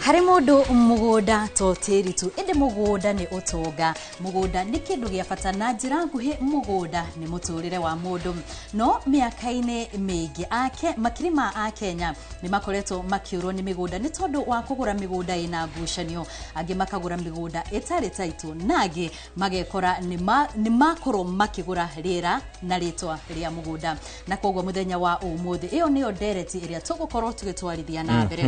Harĩ mũndũ mũgũnda to tĩri tu, ĩndĩ mũgũnda nĩ ũtonga. Mũgũnda nĩ kĩndũ gĩa bata na njĩra nguhĩ, mũgũnda nĩ mũtũrĩre wa mũndũ. No mĩaka-inĩ mĩingĩ ake makiri ma akenya nĩ makoretwo makĩũrwo nĩ mĩgũnda nĩ tondũ wa kũgũra mĩgũnda ĩna ngucanio, angĩ makagũra mĩgũnda ĩtarĩ taitũ, na angĩ magekora nĩ makorwo makĩgũra rĩera na rĩtwa rĩa mũgũnda. Na koguo mũthenya wa ũmũthĩ ĩyo nĩyo ndereti ĩrĩa tũgũkorwo tũgĩtwarithia na mbere.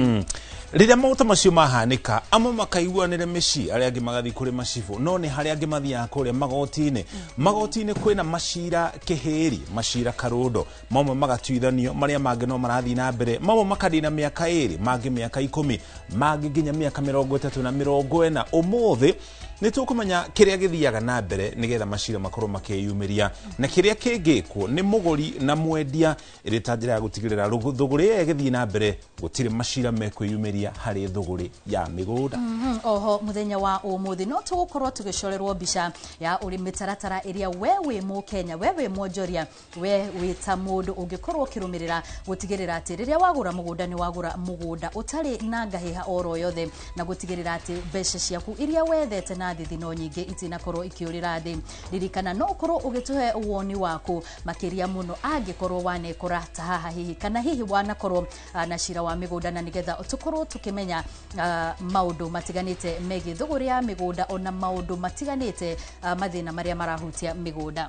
Rĩrĩa maũndũ macio mahanĩka, amwe makaiguanĩre mĩciĩ, arĩa angĩ magathiĩ kũrĩ macibũ, no nĩ harĩa angĩ mathiaga kũrĩa magoti-inĩ. Magoti-inĩ kwĩna macira kĩhĩri, macira karũndo, mamwe magatuithanio, marĩa mangĩ no marathiĩ na mbere, mamwe makanina mĩaka 2, mangĩ mĩaka 10, mangĩ nginya mĩaka 30 na 40. Ũmũthĩ nĩ tũkũmenya kĩrĩa gĩthiaga na mbere nĩgetha macira makorwo makĩyumĩria, na kĩrĩa kĩngĩkwo nĩ mũgũri na mwendia ĩrĩ ta njĩra ya gũtigĩrĩra thũgũrĩ ĩyo ĩgĩthiĩ na mbere gũtirĩ macira mekwĩyumĩria harĩ thũgũrĩ ya mĩgũnda. Oho mũthenya wa ũmũthĩ no tũgũkorwo tũgĩcorerwo mbica ya ũrĩ mĩtaratara ĩrĩa we wĩ mũkenya, we wĩ mwonjoria, we wĩ ta mũndũ ũngĩkorwo ũkĩrũmĩrĩra gũtigĩrĩra atĩ rĩrĩa wagũra mũgũnda nĩ wagũra mũgũnda ũtarĩ na ngahĩha oro yothe, na gũtigĩrĩra atĩ mbeca ciaku iria wethete na thithino nyingĩ itinakorwo ikĩũrĩra thĩ. Ririkana no ũkorwo ũgĩtũhe woni waku makĩria mũno angĩkorwo wanekora ta haha hihi, kana hihi wanakorwo na cira wa mĩgũnda, na nĩgetha tũkorwo tũkĩmenya maũndũ matiganĩte megiĩ thũgũrĩ ya mĩgũnda, ona maũndũ matiganĩte mathĩna marĩa marahutia mĩgũnda.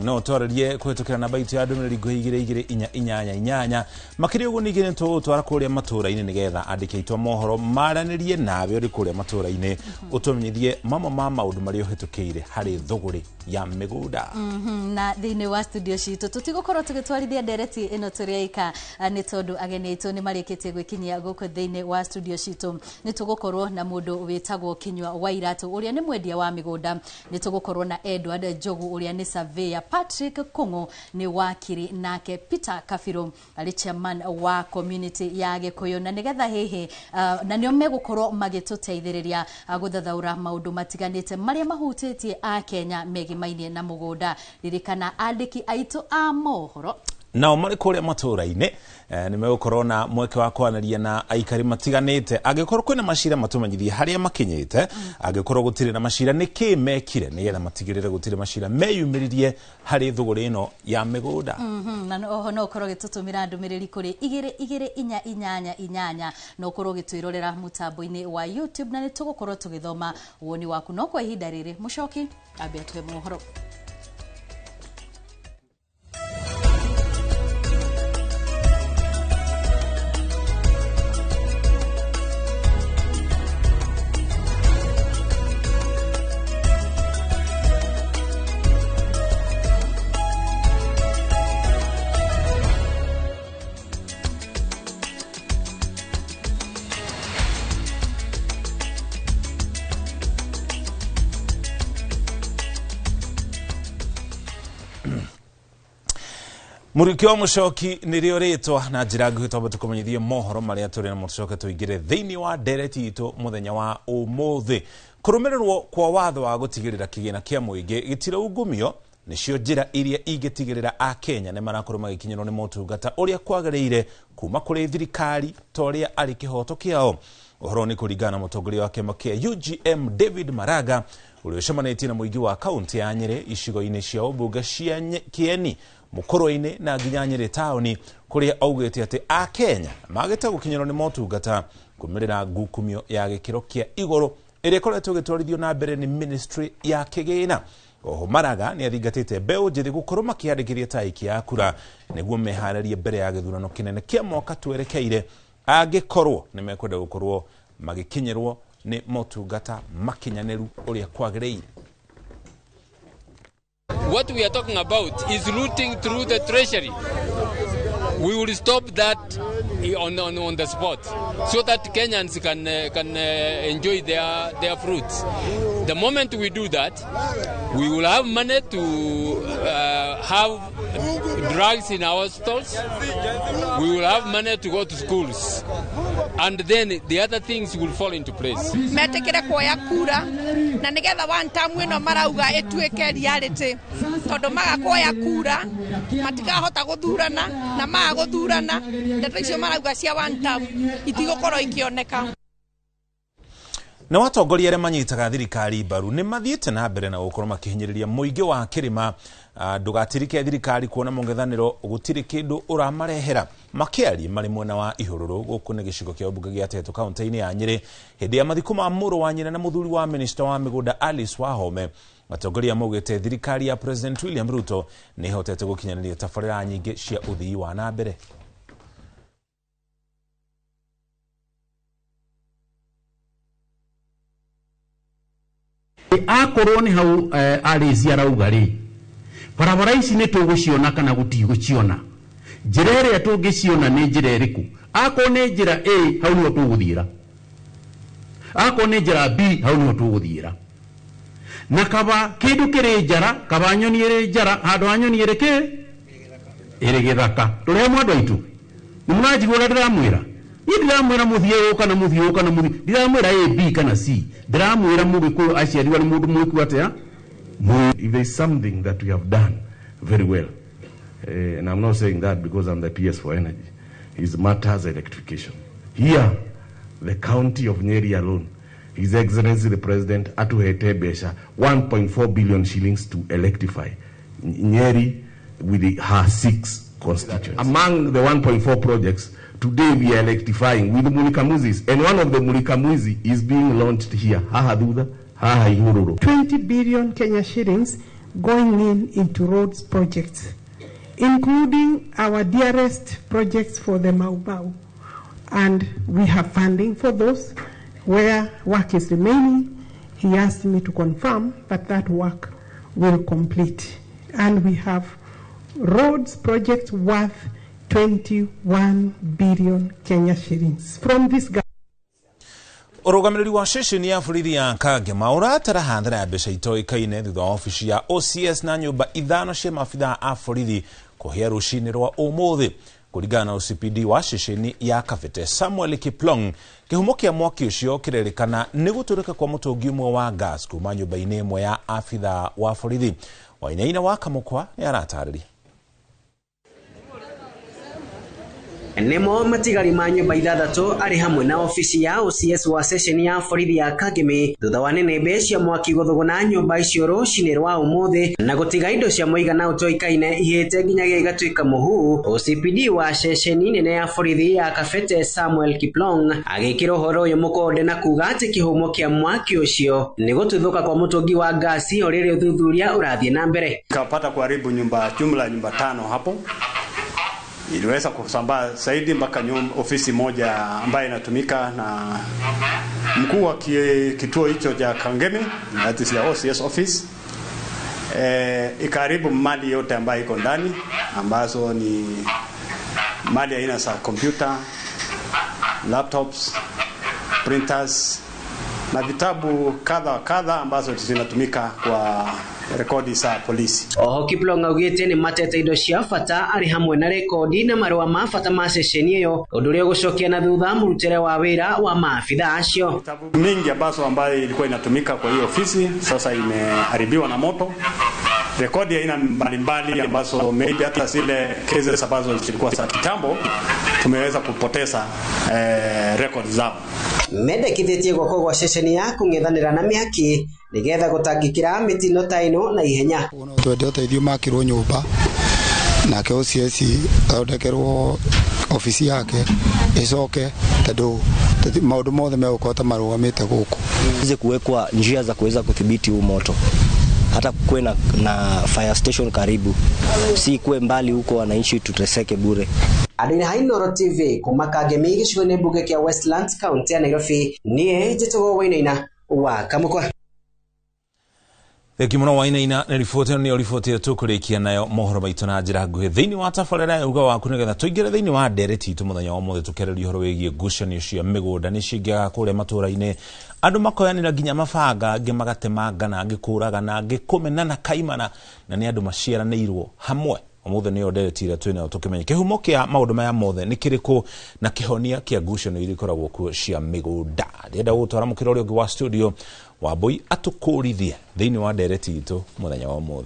No twarĩrie kũhetũkĩra namba itũ ya ndũmĩrĩri ngũhĩ igĩrĩ igĩrĩ inya inyanya inyanya. Makĩria ũguo ningĩ nĩ tũgũtwara kũrĩa matũũra-inĩ nĩgetha andĩki aitũ a mohoro maranĩrie nawe ũrĩ kũrĩa matũũra-inĩ, ũtũmenyithie mamwe ma maũndũ marĩa ũhĩtũkĩire harĩ thũgũrĩ ya mĩgũnda. Na thĩinĩ wa studio citũ tũtigũkorwo tũgĩtwarithia ndereti ĩno tũrĩ aika, nĩ tondũ ageni aitũ nĩ marĩkĩtie gwĩkinyia gũkũ thĩinĩ wa studio citũ. Nĩ tũgũkorwo na mũndũ wĩtagwo Kinyua wa Iratũ ũrĩa nĩ mwendia wa mĩgũnda, nĩ tũgũkorwo na Edward Njogu ũrĩa nĩ surveyor, Patrick Kung'u nĩ wakiri, nake Peter Kabiru arĩ chairman wa community ya Gĩkũyũ, na nĩgetha hihi na nĩo megũkorwo magĩtũteithĩrĩria gũthathaũra maũndũ matiganĩte marĩa mahutĩtie akenya megimainie na mũgũnda. Ririkana andĩki aitũ a mohoro nao marĩ kũrĩa matũũra-inĩ nĩ megũkorwo na mweke wa kwaranĩria na aikari matiganĩte. Angĩkorwo kwĩna macira matũmenyithie harĩa makinyĩte, angĩkorwo gũtirĩ na macira nĩ kĩ mekire nĩgetha matigĩrĩre gũtirĩ macira meyumĩririe harĩ thũgũrĩ ĩno ya mĩgũnda. Na oho no ũkorwo ũgĩtũtũmĩra ndũmĩrĩri kũrĩ igĩrĩ igĩrĩ inya inyanya inyanya, na ũkorwo ũgĩtwĩrorera mũtambo-inĩ wa YouTube, na nĩ tũgũkorwo tũgĩthoma woni waku. No kwa ihinda rĩrĩ mũcoki ambe atũhe mohoro. Mũrĩki wa mũcoki nĩrĩo rĩtwa na njĩra nguhĩ twambe tũkũmenyithie mohoro marĩa tũrĩ namo, tũcoke tũingĩre thĩinĩ wa ndereti itũ mũthenya wa ũmũthĩ. Kũrũmĩrĩrwo kwa watho wa gũtigĩrĩra kĩgĩna kĩa mũingĩ gĩtiraungumio nĩcio njĩra iria ingĩtigĩrĩra akenya nĩ marakorwo magĩkinyĩrwo nĩ motungata ũrĩa kwagĩrĩire kuma kũrĩ thirikari ta ũrĩa arĩ kĩhoto kĩao. Ũhoro nĩ kũringana na mũtongoria wa kĩama kĩa UGM David Maraga ũrĩa ũcemanĩtie na mũingĩ wa kaunti ya Nyĩrĩ icigo-inĩ cia ũmbunge cia Kĩeni, Mũkũrwe-inĩ na nginya Nyĩrĩ taũni, kũrĩa augĩte atĩ akenya magĩte gũkinyĩrwo nĩ motungata kumĩrĩra ngukumio ya gĩkĩro kĩa igũrũ ĩrĩa ĩkoretwo ĩgĩtwarithio na mbere nĩ ministry ya kĩgĩna. Oho Maraga nĩ athingatĩte mbeũ njĩthĩ gũkorwo makĩandĩkithia ta aikia a kura nĩguo meharĩrie mbere ya gĩthurano kĩnene kĩa mwaka twerekeire, angĩkorwo nĩ mekwenda gũkorwo magĩkinyĩrwo nĩ motungata makinyanĩru ũrĩa kwagĩrĩire. What we are talking about is looting through the treasury. We will stop that on the spot so that Kenyans can enjoy their fruits. The moment we do that, we will have money to have drugs in our stores. We will have money to go to schools. And then the other things will fall into place. Metekere kuoya kura na nigetha one term ĩno marauga ĩtuĩke reality, tondũ maga kuoya kura matikahota gũthurana, na maga gũthurana ndeto icio marauga cia one term itigũkorwo ikĩoneka. Na watongoria arĩa manyitaga thirikari mbaru nĩ mathiĩte na mbere na gũkorwo makĩhinyĩrĩria mũingĩ wa kĩrĩma ndũgatirike thirikari kuona mũng'ethanĩro gũtirĩ kĩndũ ũramarehera. Makĩaria marĩ mwena wa Ihũrũrũ gũkũ nĩ gĩcigo kĩa ũmbunge gĩa Teto kaunti-inĩ ya Nyĩrĩ hĩndĩ ya mathiko ma mũrũ wa nyina na mũthuri wa minista wa mĩgũnda Alice Wahome, atongoria maugĩte thirikari ya President William Ruto nĩ ĩhotete gũkinyanĩria tabarĩra nyingĩ cia ũthii wa na mbere. Akorwo nĩ hau Alice arauga rĩ, barabara ici nĩ tũgũciona kana gũtigũciona, njĩra ĩrĩa tũngĩciona nĩ njĩra ĩrĩkũ? Akorwo nĩ njĩra A hau nĩho tũgũthiĩra, akorwo nĩ njĩra B hau nĩho tũgũthiĩra. Na kaba kĩndũ kĩrĩ njara, kaba nyoni ĩrĩ njara, handũ ha nyoni ĩrĩ kĩ ĩrĩ gĩthaka. Tũrĩ hamwe andũ aitũ, nĩ mũranjigua ũrĩa ndĩramwĩra? Niĩ ndiramwĩra mũthiĩ ũũ kana mũthiĩ ũũ kana mũthiĩ, ndiramwĩra A B kana C, ndĩramwĩra mũgĩkũyũ aciarirwo nĩ mũndũ mwĩku atĩa. If there is something that we have done very well, and I'm not saying that because I'm the PS for Energy, is matters electrification. Here, the county of Nyeri alone, His Excellency the President atuhete mbeca 1.4 billion shillings to electrify Nyeri with her 6 constituents. Among the 1.4 projects, today we are electrifying with Mulika-Mwizis, and one of the Mulika-Mwizi is being launched here, haha thutha, haha Ihururu. 20 billion Kenya shillings going into roads projects, including our dearest projects for the Mau Mau. And we have funding for those. Where work is remaining, he asked me to confirm that that work will complete. And we have roads projects worth 21 billion Kenya shillings from this government. Ũrũgamĩrĩri wa ceceni ya borithi ya Kangema ũratara hathara ya mbeca itoĩkaine thutha wa obici ya OCS na nyũmba 5 cia maabithaa a borithi kũhĩa rũcinĩ rwa ũmũthĩ. Kũringana na OCPD wa ceceni ya Kabete Samuel Kiplong, kĩhumo kĩa mwaki ũcio kĩrerĩkana nĩ gũtũrĩka kwa mũtũngi ũmwe wa gas kuma nyũmba-inĩ ĩmwe ya abithaa wa borithi. Wainaina wa Kamũkwa nĩ aratarĩria. Nĩmo matigari ma nyũmba 6 arĩ hamwe na obici ya OCS wa ceceni ya borithi ya Kangemi thutha wa nĩnĩmbĩ cia mwaki gũthũgũna nyũmba icio rũcinĩ rwa ũmũthĩ na gũtiga indo cia mũigana ũtoĩkaine ihĩte nginyagia igatuĩka mũhu. OCPD wa ceceni nene ya borithi ya Kabete Samuel Kiplong agĩkĩra ũhoro ũyũ mũkonde na kuga atĩ kĩhumo kĩa mwaki ũcio nĩ gũtuthũka kwa mũtũngi wa ngasi o rĩrĩ ũthuthuria ũrathiĩ na mbere. Kapata kuharibu nyumba jumla nyumba 5 hapo. Iliweza kusambaa zaidi mpaka ofisi moja ambayo inatumika na mkuu wa kituo hicho cha Kangemi, that is the OCS office. Ikaribu mali yote ambayo iko ndani, ambazo ni mali aina za computer, laptops, printers na vitabu kadha kadha ambazo zinatumika kwa rekodi za polisi. Oho Kiplong augĩte nĩ matete indo cia bata arĩ hamwe na rekodi na marũa ma bata ma ceceni ĩyo, ũndũ ũrĩa ũgũcokia na thutha mũrutĩre wa wĩra wa maabithaa acio. Vitabu mingi ambazo ambayo ilikuwa inatumika kwa hiyo ofisi sasa imeharibiwa na moto. Rekodi aina mbalimbali ambazo maybe hata zile cases ambazo zilikuwa za kitambo tumeweza kupoteza record zao. Mendekithĩtie gwakwo gwa ceceni ya kũng'ethanĩra na mĩaki nĩgetha gũtangĩkĩra mĩtino ta ĩno na ihenya. Twende ũteithio makĩrwo nyũmba nake OCS athondekerwo obici yake ĩcoke, tondũ maũndũ mothe megũkorwo ta marũgamĩte gũkũ. Iweze kuwekwa njia za kuweza kudhibiti huu moto, hata kuwe na fire station karibu, si kuwe mbali huko wananchi tuteseke bure. Adina Hainoro TV kuma Kangemi gĩcigo-inĩ mbunge kĩa Westlands kaunti ya Nairobi, niĩ njĩtagwo Wainaina wa Kamũkwa. Thengi mũno Wainaina nĩ riboti ĩno nĩyo riboti ĩrĩa tũkũrĩkia nayo mohoro maitũ na njĩra nguhĩ thĩinĩ wa tabarĩra ya uga waku, nĩgetha tũingĩre thĩinĩ wa ndereti itũ mũthenya wa ũmũthĩ tũkĩarĩria ũhoro wĩgiĩ ngucanio cia mĩgũnda nĩ cingĩaga kũrĩa matũũra-inĩ, andũ makoyanĩra nginya mabanga, angĩ magatemangana, angĩ kũragana, angĩ kũmenana kaimana, na nĩ andũ maciaranĩirwo hamwe. Ũmũthĩ nĩyo ndereti ĩrĩa twĩnayo tũkĩmenye kĩhumo kĩa maũndũ maya mothe nĩ kĩrĩkũ na kĩhonia kĩa ngucanio iria ikoragwo kuo cia mĩgũnda. Ndĩrenda gũgũtwara mũkĩra ũrĩa ũngĩ wa studio Wambui atũkũrithie thĩinĩ wa ndereti itũ mũthenya wa ũmũthĩ.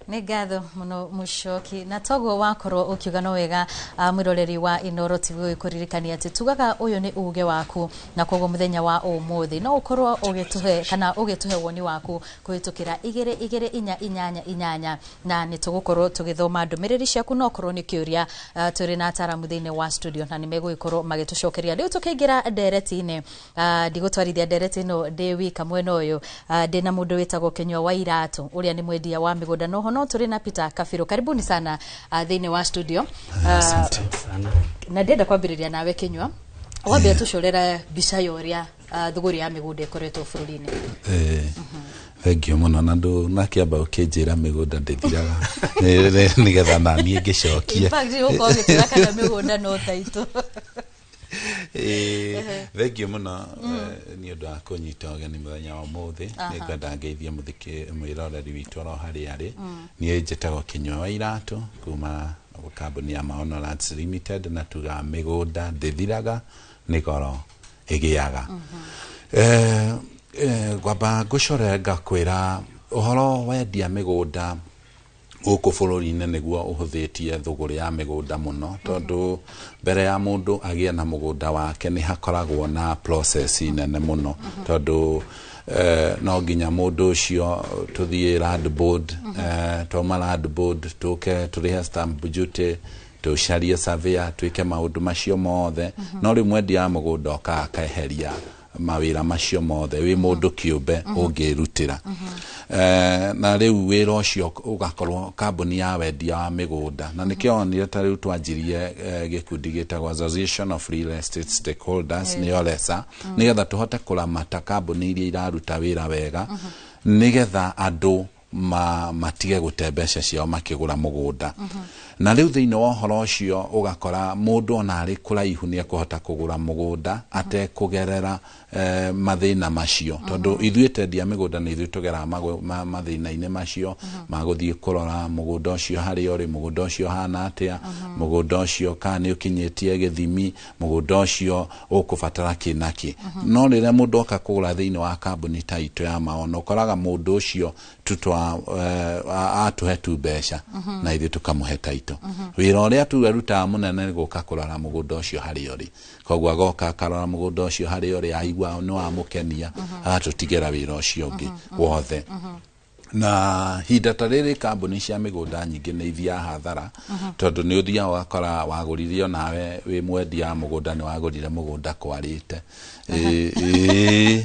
Nĩ ngatho mũno, Mũcoki. Na toguo wakorwo ũkiuga no wega, mwĩroreri wa Inoro TV, kũririkania atĩ tugaga ũyũ nĩ uge waku, na koguo mũthenya wa ũmũthĩ no ũkorwo ũgĩtũhe kana ũgĩtũhe woni waku kũhĩtũkĩra 22488, na nĩ tũgũkorwo tũgĩthoma ndũmĩrĩri ciaku. No okorwo nĩ kĩũria, tũrĩ na ataramu thĩinĩ wa studio na nĩ megũgĩkorwo magĩtũcokeria. Rĩu tũkĩingĩra ndereti-inĩ, ndigũtwarithia ndereti ĩno ndĩ wika. Mwena ũyũ ndĩ na mũndũ wĩtagwo Kinyua wa Iratũ, ũrĩa nĩ mwendia wa mĩgũnda, noho no tũrĩ na Peter Kabirũ. Karibuni sana thĩinĩ wa studio. Na ndĩrenda kwambĩrĩria nawe, Kinyua, wambia tũcorera mbica ya ũrĩa thũgũrĩ ya mĩgũnda ĩkoretwo bũrũri-inĩ. Thengio mũno. Na ndũnakĩamba ũkĩnjĩra mĩgũnda ndĩthiraga nĩgetha naniĩ ngĩcokie. In fact, ũkorwo ũgĩtwĩra kana mĩgũnda no taitũ. Thengio mũno nĩ ũndũ wa kũnyita ũgeni mũthenya wa ũmũthĩ. Nĩngwenda ngeithie mũthikĩ mwĩroreri witũ oro harĩa arĩ. Niĩ njĩtagwo Kinyua wa Iratũ kuma kambuni ya Maono Lands Limited, na tugaga mĩgũnda ndĩthiraga, nĩ goro ĩgĩaga. Ngwamba ngũcore ngakwĩra ũhoro wendia mĩgũnda gũkũ bũrũri-inĩ nĩguo ũhũthĩtie thũgũrĩ ya mĩgũnda mũno, tondũ mbere ya mũndũ agĩe na mũgũnda wake nĩ hakoragwo na process nene mũno, tondũ no nginya mũndũ ũcio tũthiĩ land board, twauma land board tũke tũrĩhe stamp duty, tũcarie surveyor, twĩke maũndũ macio mothe. No rĩu mwendia wa mũgũnda okaga akeheria mawĩra macio mothe wĩ mũndũ kĩũmbe ũngĩrutĩra. Na rĩu wĩra ũcio ũgakorwo kambuni ya wendia wa mĩgũnda, na nĩkĩo onire ta rĩu twanjirie gĩkundi gĩtagwo Association of Real Estate Stakeholders, nĩyo RESA, nĩgetha tũhote kũramata kambuni iria iraruta wĩra wega, nĩgetha andũ matige gũte mbeca ciao makĩgũra mũgũnda. Na rĩu thĩinĩ wa ũhoro ũcio ũgakora mũndũ ona arĩ kũraihu nĩ ekũhota kũgũra mũgũnda atekũgerera mathĩna macio, tondũ ithuĩ tendia mĩgũnda nĩ ithuĩ tũgeraga mathĩna-inĩ macio ma gũthiĩ kũrora mũgũnda ũcio harĩa ũrĩ, mũgũnda ũcio ũhana atĩa, mũgũnda ũcio kana nĩ ũkinyĩtie gĩthimi, mũgũnda ũcio ũkũbatara kĩ na kĩ. No rĩrĩa mũndũ oka kũgũra thĩinĩ wa kambuni ta itũ ya Maono, ũkoraga mũndũ ũcio tutwa atũhe tu mbeca na ithuĩ tũkamũhe taito. Wĩra ũrĩa tu arutaga mũnene nĩ gũka kũrora mũgũnda ũcio harĩa ũrĩ. Koguo agoka akarora mũgũnda ũcio harĩa ũrĩ, aigua nĩ wamũkenia, agatũtigĩra wĩra ũcio ũngĩ wothe. Na hinda ta rĩrĩ kambuni cia mĩgũnda nyingĩ nĩ ithiaga hathara, tondũ nĩ ũthiaga ũgakora wagũrire onawe wĩ mwendia wa mũgũnda nĩ wagũrire mũgũnda kwarĩte. Ĩĩ.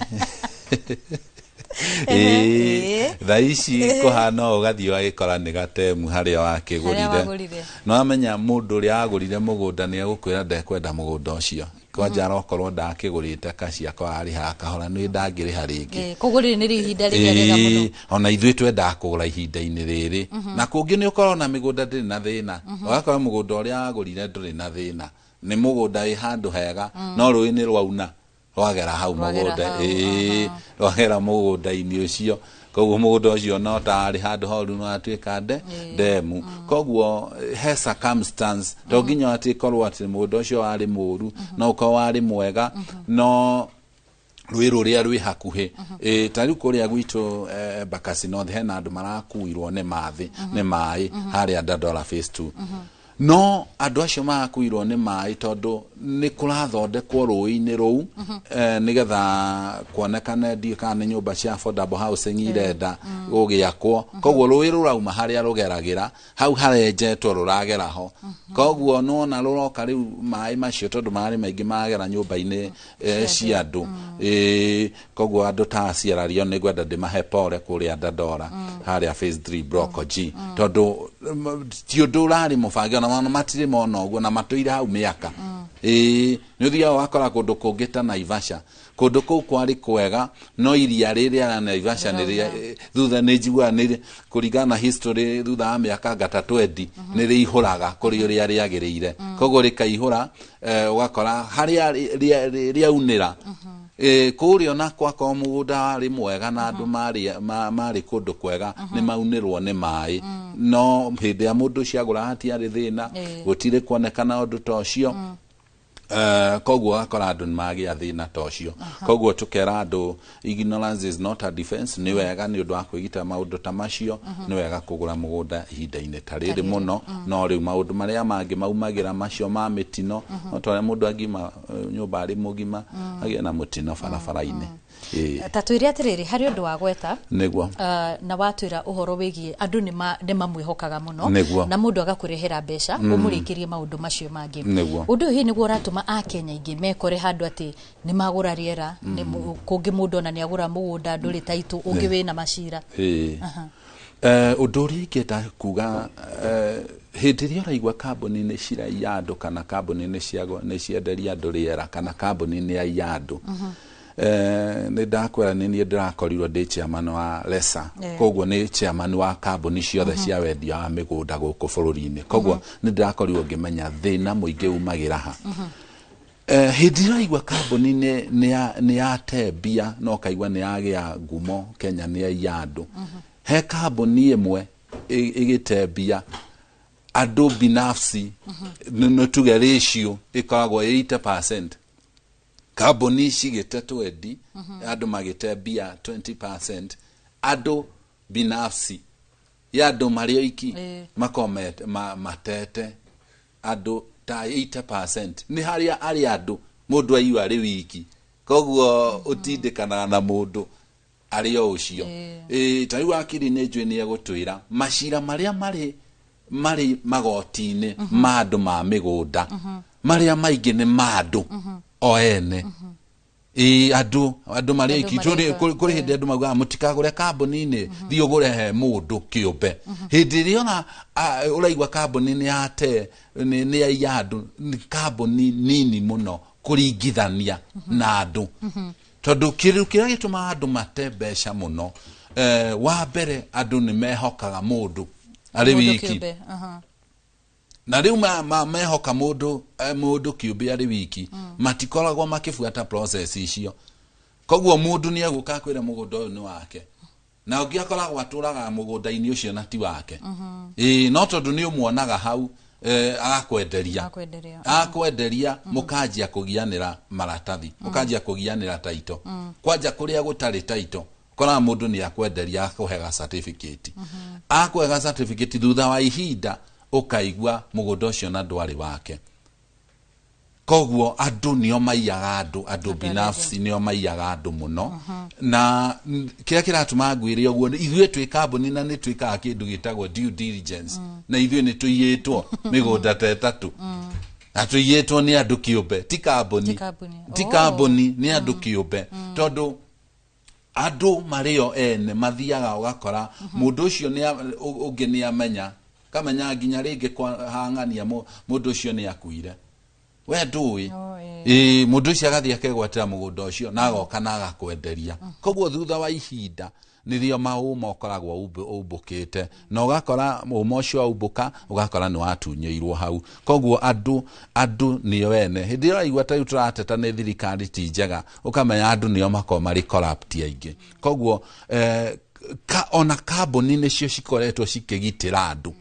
Ĩĩ, thaa ici kũhana ũũ, ũgathiĩ ũgagĩkora nĩ gatemu harĩa wakĩgũrire. Wagũrire. No amenya mũndũ ũrĩa wagũrire mũgũnda nĩ egũkwĩra ndekwenda mũgũnda ũcio, kwanja arokorwo ndakĩgũrĩte kaciakwa arĩhaga kahora, nĩ ndangĩrĩha rĩngĩ. Koguo rĩrĩ nĩrĩo ihinda rĩrĩa rĩega mũno. Ĩĩ, ona ithuĩ twendaga kũgũra ihinda-inĩ rĩrĩ. Na kũngĩ nĩ ũkorwo na mĩgũnda ndĩrĩ na thĩna, ũgakora mũgũnda ũrĩa wagũrire ndũrĩ na thĩna, nĩ mũgũnda wĩ handũ hega, no rũĩ nĩ rwauna rwagera hau Rwagera mũgũnda. hau. Ĩĩ, rwagera mũgũnda-inĩ ũcio, koguo mũgũnda ũcio no tarĩ handũ horu no atuĩka ndemu. Koguo he circumstance, to nginya atĩ ĩkorwo atĩ mũgũnda ũcio warĩ mũru, no ũkorwo warĩ mwega no rwĩ rũrĩa rwĩ hakuhĩ. Ta rĩu kũrĩa gwitũ Embakasi North hena andũ marakuirwo nĩ mathĩ nĩ maĩ harĩa Dandora Phase 2, no andũ acio marakuirwo nĩ maĩ tondũ nĩ kũrathondekwo rũĩ-inĩ rũu, nĩgetha kuonekane ndiũ kana nĩ nyũmba cia affordable housing irenda gũgĩakwo. Koguo rũĩ rũrauma harĩa rũgeragĩra hau harenjetwo rũragera ho, koguo nona rũroka rĩu maĩ macio, tondũ marĩ maingĩ magera nyũmba-inĩ cia andũ. Koguo andũ ta aciarario nĩ ngwenda ndĩmahe pole kũrĩa Dandora harĩa Phase 3 Block G, tondũ ti ũndũ ũrarĩ mũbange, ona matirĩ mona ũguo na matũire hau mĩaka. Nĩ ũthiaga ũgakora kũndũ kũngĩ ta Naivasha, kũndũ kũu kwarĩ kwega, no iria rĩrĩa rĩa Naivasha nĩ rĩa thutha nĩ njiguaga nĩ kũringana na history, thutha wa mĩaka ngata 20 nĩ rĩihũraga kũrĩ ũrĩa rĩagĩrĩire, koguo rĩkaihũra, ũgakora harĩa rĩaunĩra kũrĩa ona kwakorwo mũgũnda warĩ mwega na andũ marĩ kũndũ kwega nĩ maunĩrwo nĩ maĩ. No hĩndĩ ya mũndũ ũcio agũra hatiarĩ thĩna, gũtirĩ kuonekana ũndũ ta ũcio. Koguo ũgakora andũ nĩ magĩa thĩna ta ũcio. Koguo tũkera andũ, ignorance is not a defense. Nĩ wega nĩ ũndũ wa kwĩgitĩra maũndũ ta macio, nĩ wega kũgũra mũgũnda ihinda-inĩ ta rĩrĩ mũno. No rĩu maũndũ marĩa mangĩ maumagĩra macio ma mĩtino, no ta ũrĩa mũndũ angiuma nyũmba arĩ mũgima, agĩe na mũtino barabara-inĩ. Ĩĩ. Ta twĩre atĩrĩrĩ, harĩ ũndũ wa gweta Nĩguo. Na watwĩra ũhoro wĩgiĩ andũ nĩ mamwĩhokaga mũno Nĩguo. na mũndũ agakũrehera mbeca ũmũrĩkĩrie maũndũ macio mangĩ. Nĩguo. Ũndũ ũyũ hihi nĩguo ũratũma akenya aingĩ mekore handũ atĩ nĩ magũra rĩera, kũngĩ mũndũ ona nĩ agũra mũgũnda ndũrĩ taitũ, ũngĩ wĩna macira? Ĩĩ. Ũndũ ũrĩa ingĩenda kuga, hĩndĩ ĩrĩa ũraigua kambuni nĩ ciraiya andũ, kana kambuni nĩ cienderia andũ rĩera, kana kambuni nĩ yaiya andũ, nĩ ndakwĩra nĩ niĩ ndĩrakorirwo ndĩ chairman wa LESA. Koguo nĩ chairman wa kambuni ciothe cia wendia wa mĩgũnda gũkũ bũrũri-inĩ. Koguo nĩ ndĩrakorirwo ngĩmenya thĩna mũingĩ umagĩra ha. Hĩndĩ ĩrĩa ũraigua kambuni nĩ yate mbia na ũkaigua nĩ yagĩa ngumo Kenya nĩ yaiya andũ, he kambuni ĩmwe ĩgĩte mbia andũ binafsi, nĩ tuge ratio ĩkoragwo 80%, kambuni cigĩte 20, andũ magĩte mbia 20%, andũ binafsi ya andũ marĩ oiki makorwo matete andũ ta 80%. Nĩ harĩa arĩ andũ mũndũ aiywo arĩ wiki, koguo ũtindĩkanaga na mũndũ arĩ o ũcio. Ĩĩ, ta rĩu akiri nĩ njũĩ nĩ egũtwĩra macira marĩa marĩ magoti-inĩ ma andũ ma mĩgũnda, marĩa maingĩ nĩ ma andũ o ene. Ĩĩ, andũ marĩ Andũ oiki. marĩ oika. Kũrĩ hĩndĩ andũ maugaga mũtikagũre kambuni-inĩ, thiĩ ũgũre he mũndũ kĩũmbe. Hĩndĩ ĩrĩa ona ũraigua kambuni nĩ yate nĩ yaiya andũ, nĩ kambuni nini mũno kũringithania na andũ, tondũ kĩndũ kĩrĩa gĩtũmaga andũ mate mbeca mũno, wa mbere andũ nĩ mehokaga mũndũ arĩ Mũndũ wiki. kĩũmbe, aha. Na rĩu mehoka mũndũ kĩũmbe arĩ wiki, matikoragwo makĩbuata process icio. Koguo mũndũ nĩ egũka akwĩre mũgũnda ũyũ nĩ wake, na ũngĩ akoragwo atũraga mũgũnda-inĩ ũcio na ti wake. Ĩĩ, no tondũ nĩ ũmuonaga hau, agakwenderia. Akwenderia. Akwenderia, mũkanjia kũgianĩra maratathi, mũkanjia kũgianĩra taito. Kwanja kũrĩa gũtarĩ taito, koraga mũndũ nĩ akwenderia, akũhega certificate, akũhega certificate, thutha wa ihinda ũkaigua mũgũnda ũcio na ndwarĩ wake. Koguo andũ nĩo maiyaga andũ, andũ binafsi nĩo maiyaga andũ mũno. Na kĩrĩa kĩratũma ngwĩre ũguo, ithuĩ twĩ kambuni na nĩ twĩkaga kĩndũ gĩtagwo due diligence, na ithuĩ nĩ tũiyĩtwo mĩgũnda ta ĩtatũ, na tũiyĩtwo nĩ andũ kĩũmbe, ti kambuni. Ti kambuni. Ti kambuni, nĩ andũ kĩũmbe, tondũ andũ marĩo ene mathiaga ũgakora mũndũ ũcio ũngĩ nĩ amenya kamenya nginya rĩngĩ hang'ania mũndũ ũcio nĩ akuire, we ndũĩ. Oh, ĩĩ. Ĩĩ, mũndũ ũcio agathiĩ akegwatĩra mũgũnda ũcio na agoka na agakwenderia. Koguo thutha wa ihinda nĩrĩo maũma ũkoragwo umbũkĩte, na ũgakora ũma ũcio waumbũka, ũgakora nĩ watunyĩirwo hau. Koguo andũ nĩo ene. Hĩndĩ ĩrĩa ũraigua ta rĩu tũrateta nĩ thirikari ti njega, ũkamenya andũ nĩo makoragwo marĩ corrupt aingĩ. Koguo ona kambuni nĩcio cikoretwo cikĩgitĩra andũ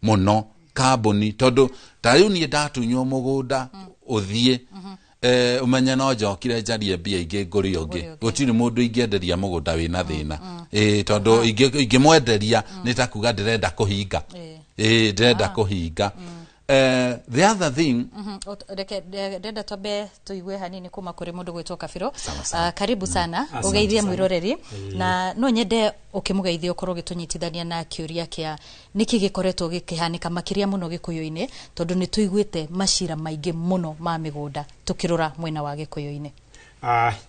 mũno, kambuni, tondũ ta rĩu niĩ ndatunywo mũgũnda ũthiĩ, ũmenye no njokire njarie mbia ingĩ ngũre ũngĩ. Ngũre ũngĩ. Gũtirĩ mũndũ ingĩenderia mũgũnda wĩna thĩna. Ĩĩ, tondũ ingĩmwenderia nĩ ta kuga ndĩrenda kũhinga. Ĩĩ, ndĩrenda kũhinga. The other thing, Reke ndenda twambe tuigue hanini kuma kũrĩ mũndũ gwĩtwo Kabiro. Sawa, sawa. Karibu sana. Asante ũgeithie sana. mwĩroreri, na no nyende ũkĩmũgeithia ũkorwo ũgĩtũnyitithania na kĩũria kĩa nĩkĩ gĩkoretwo gĩkĩhanĩka makĩria mũno Gĩkũyũ-inĩ, tondũ nĩ tũiguĩte macira maingĩ mũno ma mĩgũnda tũkĩrora mwena wa Gĩkũyũ-inĩ.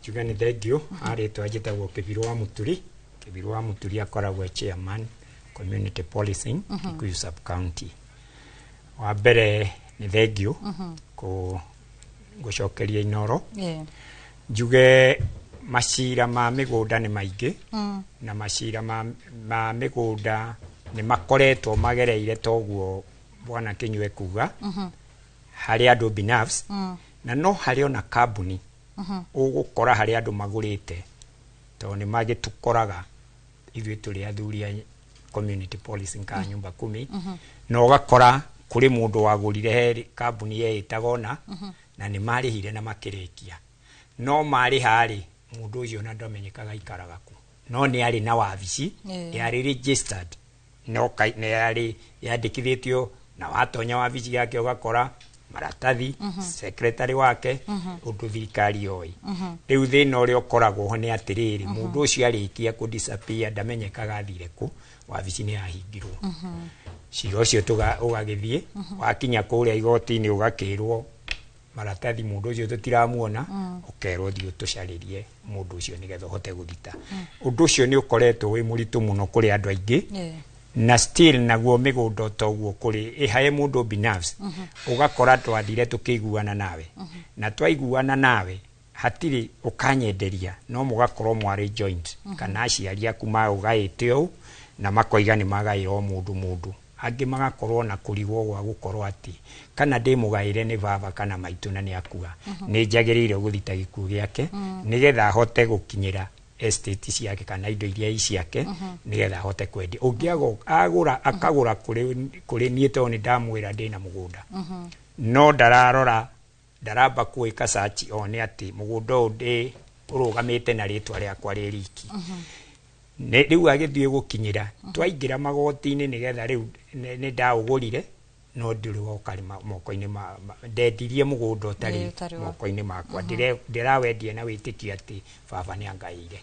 Njuge nĩ thank you. Rĩtwa njĩtagwo Kĩbirũ wa Mũturi. Kĩbirũ wa Mũturi akoragwo e chairman community policing, Kikuyu sub county. Wa mbere nĩ thank you gũcokeria Inoro. Njuge macira ma mĩgũnda nĩ maingĩ, na macira ma mĩgũnda nĩ makoretwo magereire toguo bwana Kinyua kuga, harĩ andũ binafsi, na no harĩ ona kambuni ũgũkora harĩ andũ magũrĩte, tondũ nĩ magĩtũkoraga ithuĩ tũrĩ athuri a community policing ka nyumba kumi, na ũgakora kũrĩ mũndũ wagũrire he kambuni yeĩtaga ona. Na nĩ marĩhire na makĩrĩkia, no marĩha rĩ, mũndũ ũcio na ndamenyekaga aikaraga kũ, no nĩ arĩ na wabici yarĩ registered, no nĩ yarĩ yandĩkithĩtio, na watonya wabici yake ũgakora maratathi, secretary wake, ũndũ thirikari yoĩ. Rĩu thĩna ũrĩa ũkoragwo ho nĩ atĩrĩrĩ, mũndũ ũcio arĩkia kũ disappear, ndamenyekaga athire kũ, wabici nĩ yahingirwo. Cira ũcio ũgagĩthiĩ, wakinya kũrĩa igoti-inĩ ũgakĩrwo maratathi mũndũ ũcio tũtiramuona. Ũkerwo thiĩ ũtũcarĩrie mũndũ ũcio nĩgetha ũhote gũthita. Ũndũ ũcio nĩ ũkoretwo wĩ mũritũ mũno kũrĩ andũ aingĩ. Na still naguo mĩgũnda toguo kũrĩ ĩhae mũndũ binafsi, ũgakora twathire tũkĩiguana nawe, na twaiguana nawe hatirĩ ũkanyenderia, no mũgakorwo mwarĩ joint, kana aciari aku maũgaĩte ũũ na makoiga nĩ magaĩra o mũndũ mũndũ. Angĩ magakorwo na kũrigwo gwa gũkorwo atĩ kana ndĩmũgaĩre nĩ baba kana maitũ na nĩ akua, nĩ njagĩrĩire gũthita gĩkuũ gĩake nĩgetha ahote gũkinyĩra estate ciake kana indo iria i ciake, nĩgetha ahote kwendia. Ũngĩ agũra akagũra kũrĩ niĩ tondũ nĩ ndamwĩra ndĩna mũgũnda, no ndararora, ndaramba gwĩka search one atĩ mũgũnda ũyũ ndĩ ũrũgamĩte na rĩtwa rĩakwa rĩ riki. Rĩu agĩthiĩ gũkinyĩra twaingĩra magoti-inĩ nĩgetha rĩu nĩ ndaũgũrire no ndũrĩ woka moko-inĩ ndendirie mũgũnda ũtarĩ ũtarĩ moko-inĩ makwa. Ndĩrawendia na wĩtĩkio atĩ baba nĩ angaĩire.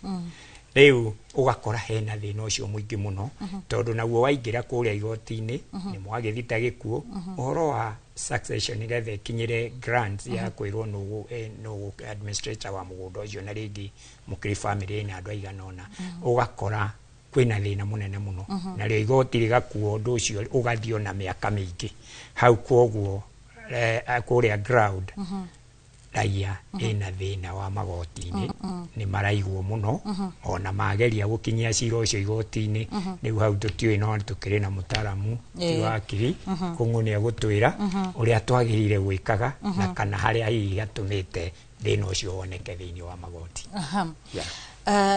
Rĩu ũgakora hena thĩna ũcio mũingĩ mũno, tondũ naguo waingĩra kũrĩa igoti-inĩ nĩ mwagĩthita gĩkuũ, ũhoro wa succession nĩgetha ĩkinyĩre grants ya kwĩrwo nũgũ administrator wa mũgũnda ũcio, na rĩngĩ mũkĩrĩ family ĩna andũ aigana ũna, ũgakora kwĩna thĩna mũnene mũno. Narĩo igoti rĩgakua ũndũ ũcio ũgathiĩ ona mĩaka mĩingĩ hau. Kwoguo kũrĩa ground raia ĩna thĩna wa magoti-inĩ, nĩ maraigwo mũno ona mageria gũkinyia cira ũcio igoti-inĩ. Rĩu hau tũtiũĩ, no tũkĩrĩ na mũtaramu ti wakiri kũng'ũ nĩ egũtwĩra ũrĩa twagĩrĩire gwĩkaga na kana harĩa hihi hatũmĩte thĩna ũcio woneke thĩinĩ wa magoti. Yeah.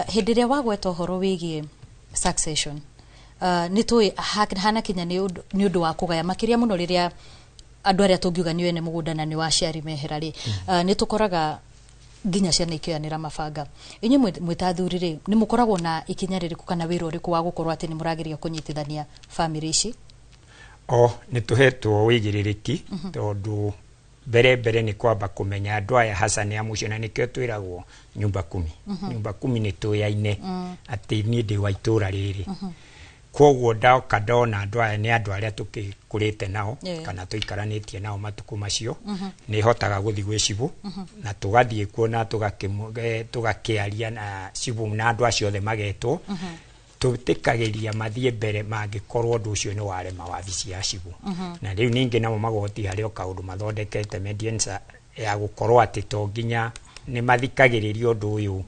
Hĩndĩ ĩrĩa wagweta ũhoro wĩgiĩ succession, nĩ tũĩ hanakinya nĩ ũndũ wa kũgaya, makĩria mũno rĩrĩa andũ arĩa tũngiuga nĩ ene mũgũnda na nĩ wa aciari mehera rĩ, nĩ tũkoraga nginya ciana ikĩoyanĩra mabanga. Inyuĩ mwĩ ta athuri rĩ, nĩ mũkoragwo na ikinya rĩrĩkũ kana wĩra ũrĩkũ wa gũkorwo atĩ nĩ mũrageria kũnyitithania bamĩrĩ ici? O nĩ tũhetwo wĩigĩrĩrĩki, tondũ mbere mbere nĩ kwamba kũmenya andũ aya hasa nĩ a mũciĩ, na nĩkĩo twĩragwo nyumba kumi. Nyumba kumi nĩ tũyaine atĩ niĩ ndĩ wa itũra rĩrĩ, koguo ndoka ndona andũ aya nĩ andũ arĩa tũkĩkũrĩte nao kana tũikaranĩtie nao matukũ macio, nĩ hotaga gũthiĩ gwĩ cibũ na tũgathiĩ kuo na tũgakĩaria na cibũ na andũ acio othe magetwo. Tũtĩkagĩria mathiĩ mbere mangĩkorwo ũndũ ũcio nĩ warema wabici ya cibũ. Na rĩu ningĩ namo magoti harĩ o kaũndũ mathondekete mediation ya gũkorwo atĩ to nginya nĩ mathikagĩrĩria ũndũ ũyũ,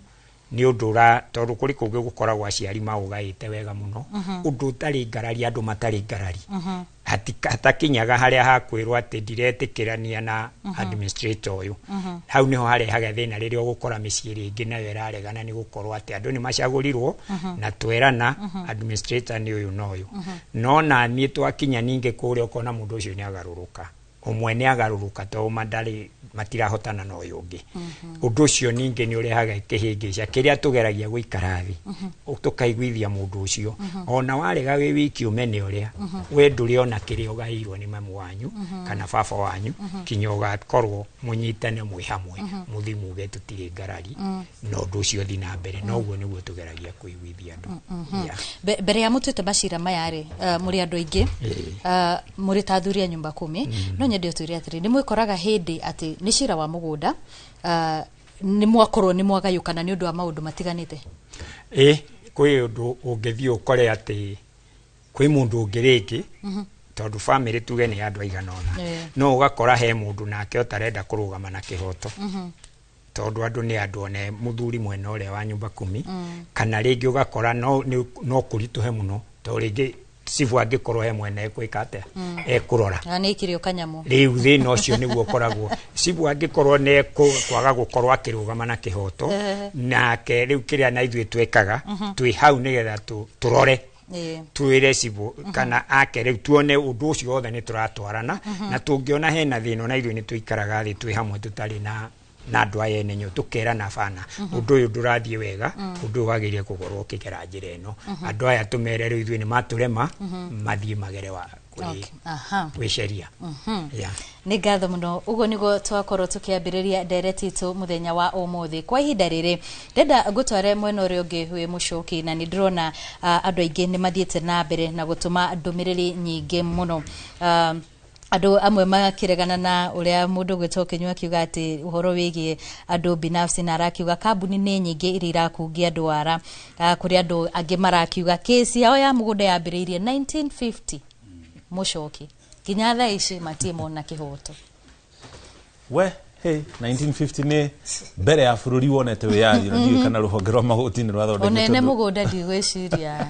nĩ ũndũ ũra tondũ kũrĩ kũngĩ gũkoragwo aciari maũgaĩte wega mũno, ũndũ ũtarĩ ngarari, andũ matarĩ ngarari, hatakinyaga harĩa hakwĩrwo atĩ ndiretĩkĩrania na administrator ũyũ. Hau nĩho harehaga thĩna rĩrĩa ũgũkora mĩciĩ rĩngĩ nayo ĩraregana nĩ gũkorwo atĩ andũ nĩ macagũrirwo na twerana administrator nĩ ũyũ na ũyũ. No na niĩ twakinya ningĩ kũrĩa ũkona mũndũ ũcio nĩ agarũrũka, ũmwe nĩ agarũrũka tondũ mandarĩ matirahotana na ũyũ ũngĩ. Ũndũ ũcio ningĩ nĩ ũrehaga kĩhĩngĩca kĩrĩa tũgeragia gũikara thĩ tũkaiguithia mũndũ ũcio, ona warega wĩ wiki ũmene ũrĩa we ndũrĩ ona kĩrĩa ũgaĩirwo nĩ mamu wanyu kana baba wanyu, kinya ũgakorwo mũnyitane mwĩ hamwe mũthi muge tũtirĩ ngarari na ũndũ ũcio ũthiĩ na mbere. Noguo nĩguo tũgeragia kũiguithia andũ. Yeah. Mbere ya mũtuĩte macira maya rĩ, mũrĩ andũ aingĩ, mũrĩ ta athuri a nyumba kumi, no nyende ũtwĩre atĩrĩ, nĩ mwĩkoraga hĩndĩ atĩ nĩ cira wa mũgũnda, nĩ mwakorwo nĩ mwagayũkana nĩ ũndũ wa maũndũ matiganĩte? Ĩ, kwĩ ũndũ ũngĩthiĩ ũkore atĩ kwĩ mũndũ ũngĩ rĩngĩ, tondũ famĩlĩ tuge nĩ andũ aigana ũna, no ũgakora he mũndũ nake ũtarenda kũrũgama na kĩhoto, tondũ andũ nĩ andũ, one mũthuri mwena ũrĩa wa nyumba kumi, kana rĩngĩ ũgakora no kũritũhe mũno, tondũ rĩngĩ cibũ angĩkorwo he mwena ekwĩka atĩa, ekũrora. Na nĩ ikĩrio kanyamũ. Rĩu thĩna ũcio nĩguo ũkoragwo cibũ angĩkorwo nĩ kwaga gũkorwo akĩrũgama na kĩhoto. Nake rĩu kĩrĩa na ithuĩ twĩkaga twĩ hau nĩgetha tũrore. Twĩre cibũ kana ake rĩu tuone ũndũ ũcio wothe nĩ tũratwarana, na tũngĩona hena thĩna ona ithuĩ nĩ tũikaraga thĩ twĩ hamwe tũtarĩ na andũ aya ene nyũ, tũkerana bana, ũndũ ũyũ ndũrathiĩ wega, ũndũ ũyũ wagĩrĩire gũkorwo ũkĩgera njĩra ĩno. Andũ aya tũmere rĩu ithuĩ nĩ matũrema, mathiĩ magere wa kũrĩ gwĩ sheria. Yeah. Nĩ ngatho mũno. Ũguo nĩguo twakorwo tũkĩambĩrĩria ndereti itũ mũthenya wa ũmũthĩ. Kwa ihinda rĩrĩ ndenda ngũtware mwena ũrĩa ũngĩ wĩ mũcoki, na nĩ ndĩrona andũ aingĩ nĩ mathiĩte na mbere na gũtũma ndũmĩrĩri nyingĩ mũno. Andũ amwe makĩregana na ũrĩa mũndũ gwĩtwo Kĩnyua akiuga atĩ ũhoro wĩgiĩ andũ binafsi, na arakiuga kambuni nĩ nyingĩ iria irakungia andũ ara. Kũrĩ andũ angĩ marakiuga kĩsi yao ya mũgũnda yambĩrĩirie 1950, mũcoki, nginya thaa ici matirĩ mona kĩhoto. We hey, 1950 nĩ mbere ya bũrũri wonete wĩyathi, na ndiũĩ kana rũhonge rwa magoti nĩ rwathondeketwo. Onene mũgũnda ndigwĩciria.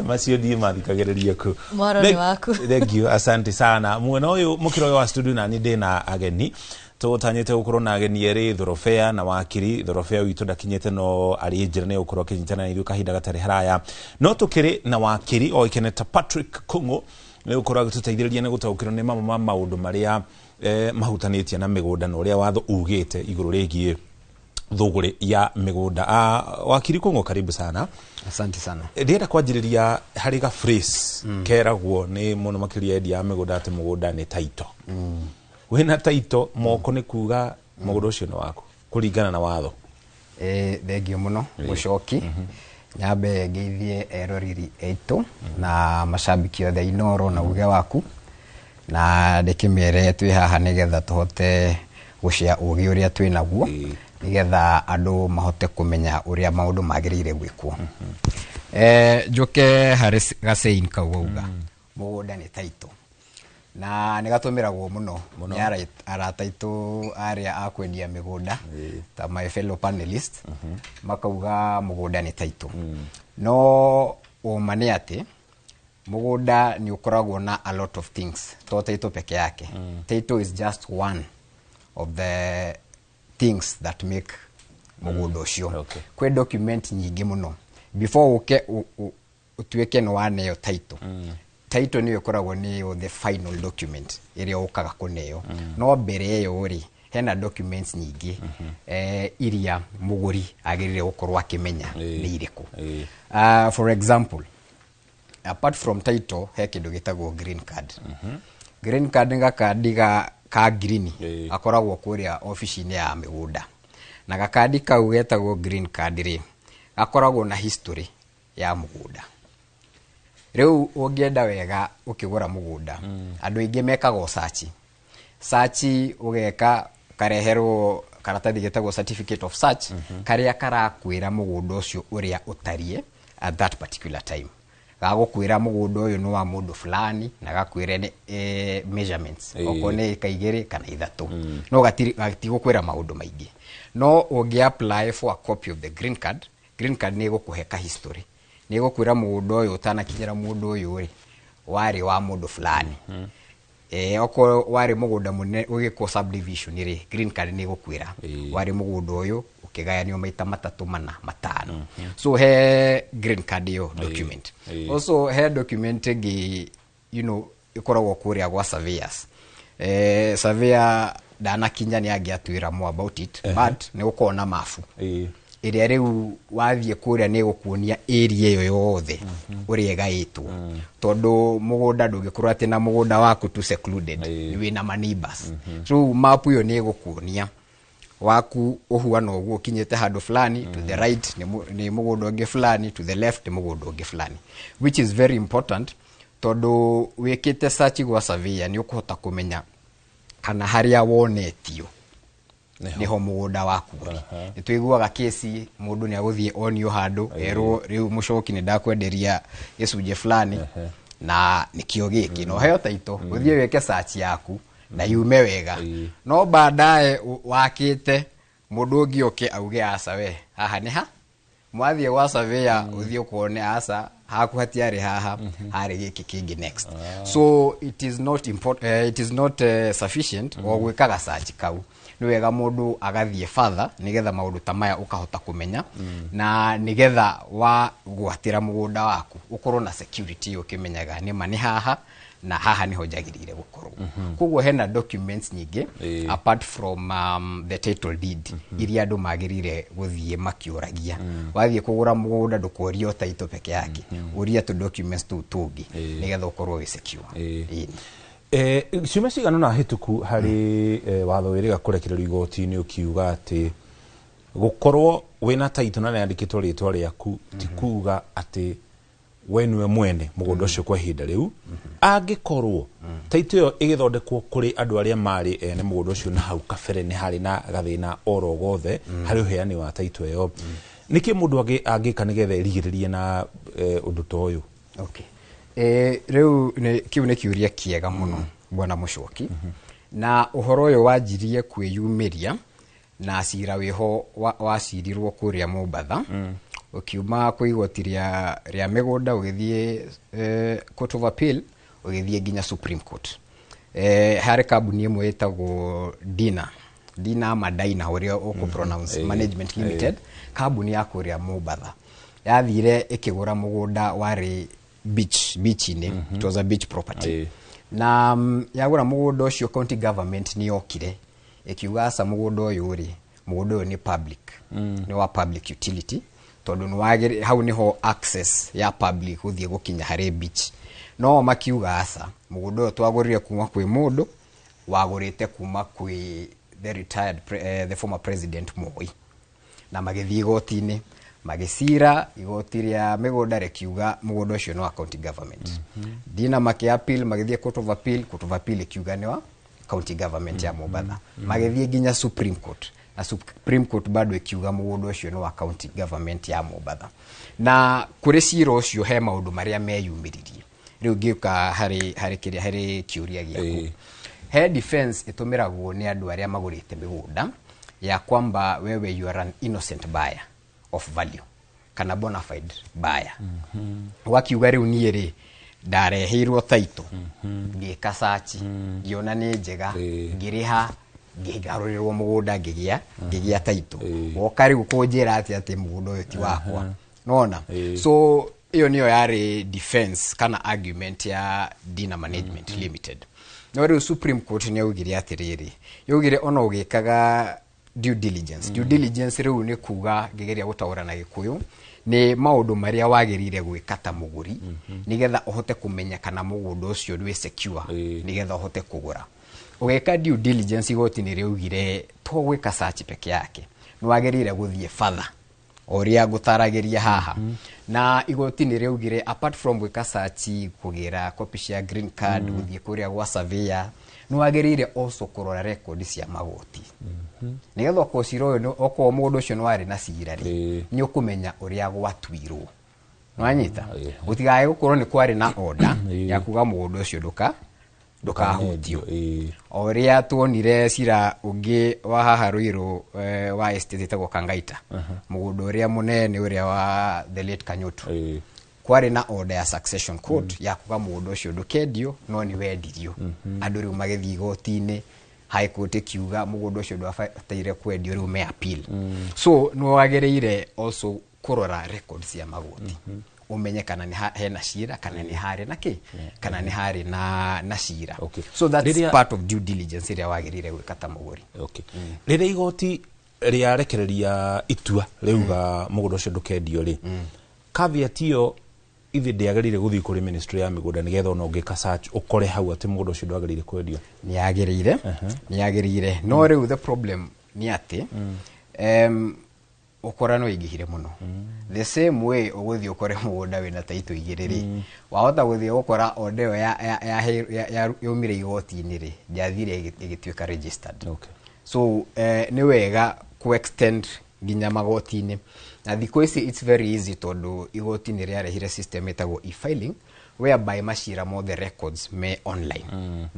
Macio ndiĩ mathikagĩrĩria ku. Mohoro nĩ waku. Thank you, asante sana. Mwena ũyũ mũkĩra ũyũ wa studio na niĩ ndĩna ageni, tũtanyĩte gũkorwo na ageni erĩ, Thorobea na wakiri. Thorobea witũ ndakinyĩte, no arĩ njĩra nĩ gũkorwo akĩnyitana na ithuĩ kahinda gatarĩ haraya, no tũkĩrĩ na wakiri oĩkene ta Patrick Kung'u, nĩ gũkorwo agĩtũteithĩrĩria nĩ gũtaũkĩrwo nĩ mamwe ma maũndũ marĩa mahutanĩtie na mĩgũnda na ũrĩa watho ugĩte igũrũ rĩgiĩ thũgũrĩ ya mĩgũnda. Wakiri Kung'u, karibu sana. Asante sana. Ndĩrenda kwanjĩrĩria harĩ ga phrase keragwo nĩ mũno makĩria endia a mĩgũnda atĩ mũgũnda nĩ title. Wĩna title moko nĩ kuga mũgũnda ũcio nĩ waku kũringana na watho? Thengio mũno, mũcoki. Nyambe ngeithie eroreri aitũ na macambiki othe Inoro na uge waku, na ndĩkĩmere twĩ haha nĩgetha tũhote gũcea ũgĩ ũrĩa twĩ naguo, nĩgetha andũ mahote kũmenya ũrĩa maũndũ magĩrĩire gwĩkwo. Njoke harĩ gacein kau wauga mũgũnda nĩ title, na nĩ gatũmĩragwo mũno nĩ arata aitũ arĩa a kwendia mĩgũnda ta my fellow panelist, makauga mũgũnda nĩ title. No ũma nĩ atĩ mũgũnda nĩ ũkoragwo na a lot of things, to title peke yake. Title is just one of the things that make mũgũnda ũcio. Kwĩ document nyingĩ mũno before ũke ũtuĩke nĩ waneo title. Title nĩyo ĩkoragwo nĩyo the final document ĩrĩa ũkaga kũneo, no mbere ĩyo rĩ, hena documents nyingĩ iria mũgũri agĩrĩire gũkorwo akĩmenya nĩ irĩkũ. For example, apart from title, he kĩndũ gĩtagwo green card. Green card nĩ gakandi ka green gakoragwo kũrĩa obici-inĩ ya mĩgũnda, na gakandi kau getagwo green card rĩ, gakoragwo na history ya mũgũnda. Rĩu ũngĩenda wega ũkĩgũra mũgũnda, andũ aingĩ mekaga o search. Search ũgeka, ũkareherwo karatathi getagwo certificate of search, karĩa karakwĩra mũgũnda ũcio ũrĩa ũtariĩ at that particular time, gagũkwĩra mũgũnda ũyũ nĩ wa mũndũ fulani, na gakwĩre nĩ measurements, okorwo nĩ ĩka 2 kana 3, no gatigũkwĩra maũndũ maingĩ. No ũngĩ apply for a copy of the green card, green card nĩ ĩgũkũhe ka history, nĩ ĩgũkwĩra mũgũnda ũyũ ũtanakinyĩra mũndũ ũyũ rĩ, warĩ wa mũndũ fulani. Okorwo warĩ mũgũnda mũnene ũgĩkwo subdivision rĩ, green card nĩ ĩgũkwĩra warĩ mũgũnda ũyũ ũkĩgayanio maita matatũ, mana, matano. So he green card ĩyo document. Also he document ĩngĩ ĩkoragwo kũrĩa gwa surveyors. Surveyor ndanakinya nĩ angĩatwĩra more about it, but nĩ gũkorwo na mabu ĩrĩa rĩu wathiĩ kũrĩa nĩ ĩgũkuonia area ĩyo yothe ũrĩa ĩgaĩtwo, tondũ mũgũnda ndũngĩkorwo atĩ na mũgũnda waku tu secluded, wĩna ma neighbors. So map ĩyo nĩ ĩgũkuonia waku ũhuana ũguo, ũkinyĩte handũ fulani, to the right nĩ mũgũnda ũngĩ fulani, to the left nĩ mũgũnda ũngĩ fulani, which is very important, tondũ wĩkĩte search gwa surveyor nĩ ũkũhota kũmenya kana harĩa wonetio niho mũgũnda waku ũrĩ. Nĩ tũiguaga kesi mũndũ nĩ agũthiĩ onio handũ, erwo rĩu mũcoki nĩ ndakwenderia gĩcunjĩ fulani na nĩkĩo gĩkĩ, na ũheo taito, ũthiĩ wĩke search yaku na yume wega, no baadaye wakĩte mũndũ ũngĩ oke auge aca, we haha nĩ ha mwathiĩ gwa surveyor, ũthiĩ ũkone aca, haku hatiarĩ haha, harĩ gĩkĩ kĩngĩ next. So it is not sufficient o gwĩkaga search kau. Nĩ wega mũndũ agathiĩ further nĩgetha maũndũ ta maya ũkahota kũmenya, na nĩgetha wa gwatĩra mũgũnda waku ũkorwo na security, ũkĩmenyaga nĩma nĩ haha na haha niho njagĩrĩire gũkorwo. Koguo hena documents nyingĩ apart from the title deed iria andũ magĩrĩire gũthiĩ makĩũragia. Wathiĩ kũgũra mũgũnda, ndũkorio title peke yake, ũria tũ documents tũu tũngĩ nĩgetha ũkorwo wĩ secure. Ĩĩ. Ciumia cigana ũna hĩtũku harĩ watho wĩrĩga kũrekererio igoti-inĩ ũkiuga atĩ gũkorwo wĩna title na nĩyandĩkĩtwo rĩtwa rĩaku ti kuga atĩ we nĩwe mwene mũgũnda ũcio kwa ihinda rĩu, angĩkorwo title ĩyo ĩgĩthondekwo kũrĩ andũ arĩa marĩ ene mũgũnda ũcio na hau kabere nĩ harĩ na gathĩna oro gothe harĩ ũheani wa title ĩyo. Nĩkĩ mũndũ angĩka nĩgetha erigĩrĩrie na ũndũ ta ũyũ? Okay. Rĩu kĩu nĩ kĩũria kĩega mũno, bwana Mũcoki. Na ũhoro ũyũ wanjirie kwĩyumĩria na cira wĩho wacirirwo kũrĩa Mombatha, ũkiuma kwĩ igoti rĩa mĩgũnda, ũgĩthiĩ Court of Appeal, ũgĩthiĩ nginya Supreme Court. Harĩ kambuni ĩmwe ĩtagwo Dina ama Dina, ũrĩa ũkũ pronounce, Management Limited, kambuni ya kũrĩa Mombatha, yathire ĩkĩgũra mũgũnda warĩ beach-inĩ. It was a beach property. Na yagũra mũgũnda ũcio, county government nĩ yokire ĩkiuga, aca, mũgũnda ũyũ rĩ, mũgũnda ũyũ nĩ public, nĩ wa public utility, tondũ nĩ wagĩrĩ hau nĩho access ya public gũthiĩ gũkinya harĩ beach. No makiuga, aca, mũgũnda ũyũ twagũrire kuma kwĩ mũndũ wagũrĩte kuma kwĩ the retired the former president Moi. Na magĩthiĩ igoti-inĩ, magĩcira. Igoti rĩa mĩgũnda rĩkiuga mũgũnda ũcio nĩ wa county government. Dina makĩ appeal, magĩthiĩ Court of Appeal. Court of Appeal ĩkiuga nĩ wa county government ya Mombatha. Magĩthiĩ nginya Supreme Court, na Supreme Court bado ĩkiuga mũgũnda ũcio nĩ wa county government ya Mombatha. Na kũrĩ cira ũcio he maũndũ marĩa meyumĩririe. Rĩu ngĩũka harĩ kĩrĩa, harĩ kĩũria gĩaku, he defense ĩtũmĩragwo nĩ andũ arĩa magũrĩte mĩgũnda ya kwamba wewe you are an innocent buyer of value kana bona fide buyer. Wakiuga rĩu niĩ rĩ, ndareheirwo title, ngĩka search, ngĩona nĩ njega, ngĩrĩha, ngĩgarũrĩrwo mũgũnda, ngĩgĩa title. Woka rĩu kũnjĩra atĩ mũgũnda ũyũ ti wakwa, nona? So ĩyo nĩyo yarĩ defense kana argument ya Dina Management Limited. No rĩu Supreme Court nĩ yaugire atĩrĩrĩ, yaugire ona ũgĩkaga due diligence, due diligence rĩu nĩ kuga, ngĩgeria gũtaũra na Gĩkũyũ, nĩ maũndũ marĩa wagĩrĩire gwĩka ta mũgũri nĩgetha ũhote kũmenya kana mũgũnda ũcio wĩ secure nĩgetha ũhote kũgũra. Ũgĩka due diligence, igoti nĩ rĩaugire to gwĩka search peke yake, nĩ wagĩrĩire gũthiĩ further o ũrĩa ngũtaragĩria haha. Na igoti nĩ rĩaugire apart from gwĩka search, kũgĩra copy cia green card, gũthiĩ kũrĩa gwa surveyor, nĩ wagĩrĩire also kũrora record cia magoti nĩgetha okorwo cira ũyũ okorwo mũgũnda ũcio nĩ warĩ na cira rĩ, nĩ ũkũmenya ũrĩa gwatuirwo. Nĩwanyita? Gũtigae gũkorwo nĩ kwarĩ na order ya kuga mũgũnda ũcio ndũkahutio. O ũrĩa tuonire cira ũngĩ wa haha Ruiru, wa estate ĩtagwo Kangaita, mũgũnda ũrĩa mũnene ũrĩa wa the late Kanyotu, kwarĩ na order ya succession court ya kuga mũgũnda ũcio ndũkendio, no nĩ wendirio. Andũ rĩu magĩthiĩ igoti-inĩ, High Court ĩkiuga mũgũnda ũcio ndwabataire kwendio. Rĩu me appeal. So nĩ wagĩrĩire also kũrora records cia magoti, ũmenye kana nĩ hena cira, kana nĩ harĩ na kĩ, kana nĩ harĩ na cira. So that's part of due diligence ĩrĩa wagĩrĩire gwĩka ta mũgũri. Okay. Rĩrĩa igoti rĩarekereria itua rĩuga mũgũnda ũcio ndũkendio rĩ, caveat ĩyo ithe ndĩagĩrĩire gũthiĩ kũrĩ ministry ya mĩgũnda nĩgetha ona ũngĩka search ũkore hau atĩ mũgũnda ũcio ndwagĩrĩire kwendio? Nĩ yagĩrĩire, no rĩu the problem nĩ atĩ ũkora no ingĩhire mũno. The same way ũgũthiĩ ũkore mũgũnda wĩna taitũ igĩrĩ rĩ, wahota gũthiĩ gũkora order ĩyo yaumire igoti-inĩ rĩ, ndĩathire ĩgĩtuĩka registered. So nĩ wega ku extend nginya magoti-inĩ. Na thikũ ici it's very easy tondũ igoti nĩ rĩarehire system ĩtagwo e-filing, whereby macira mothe records me online,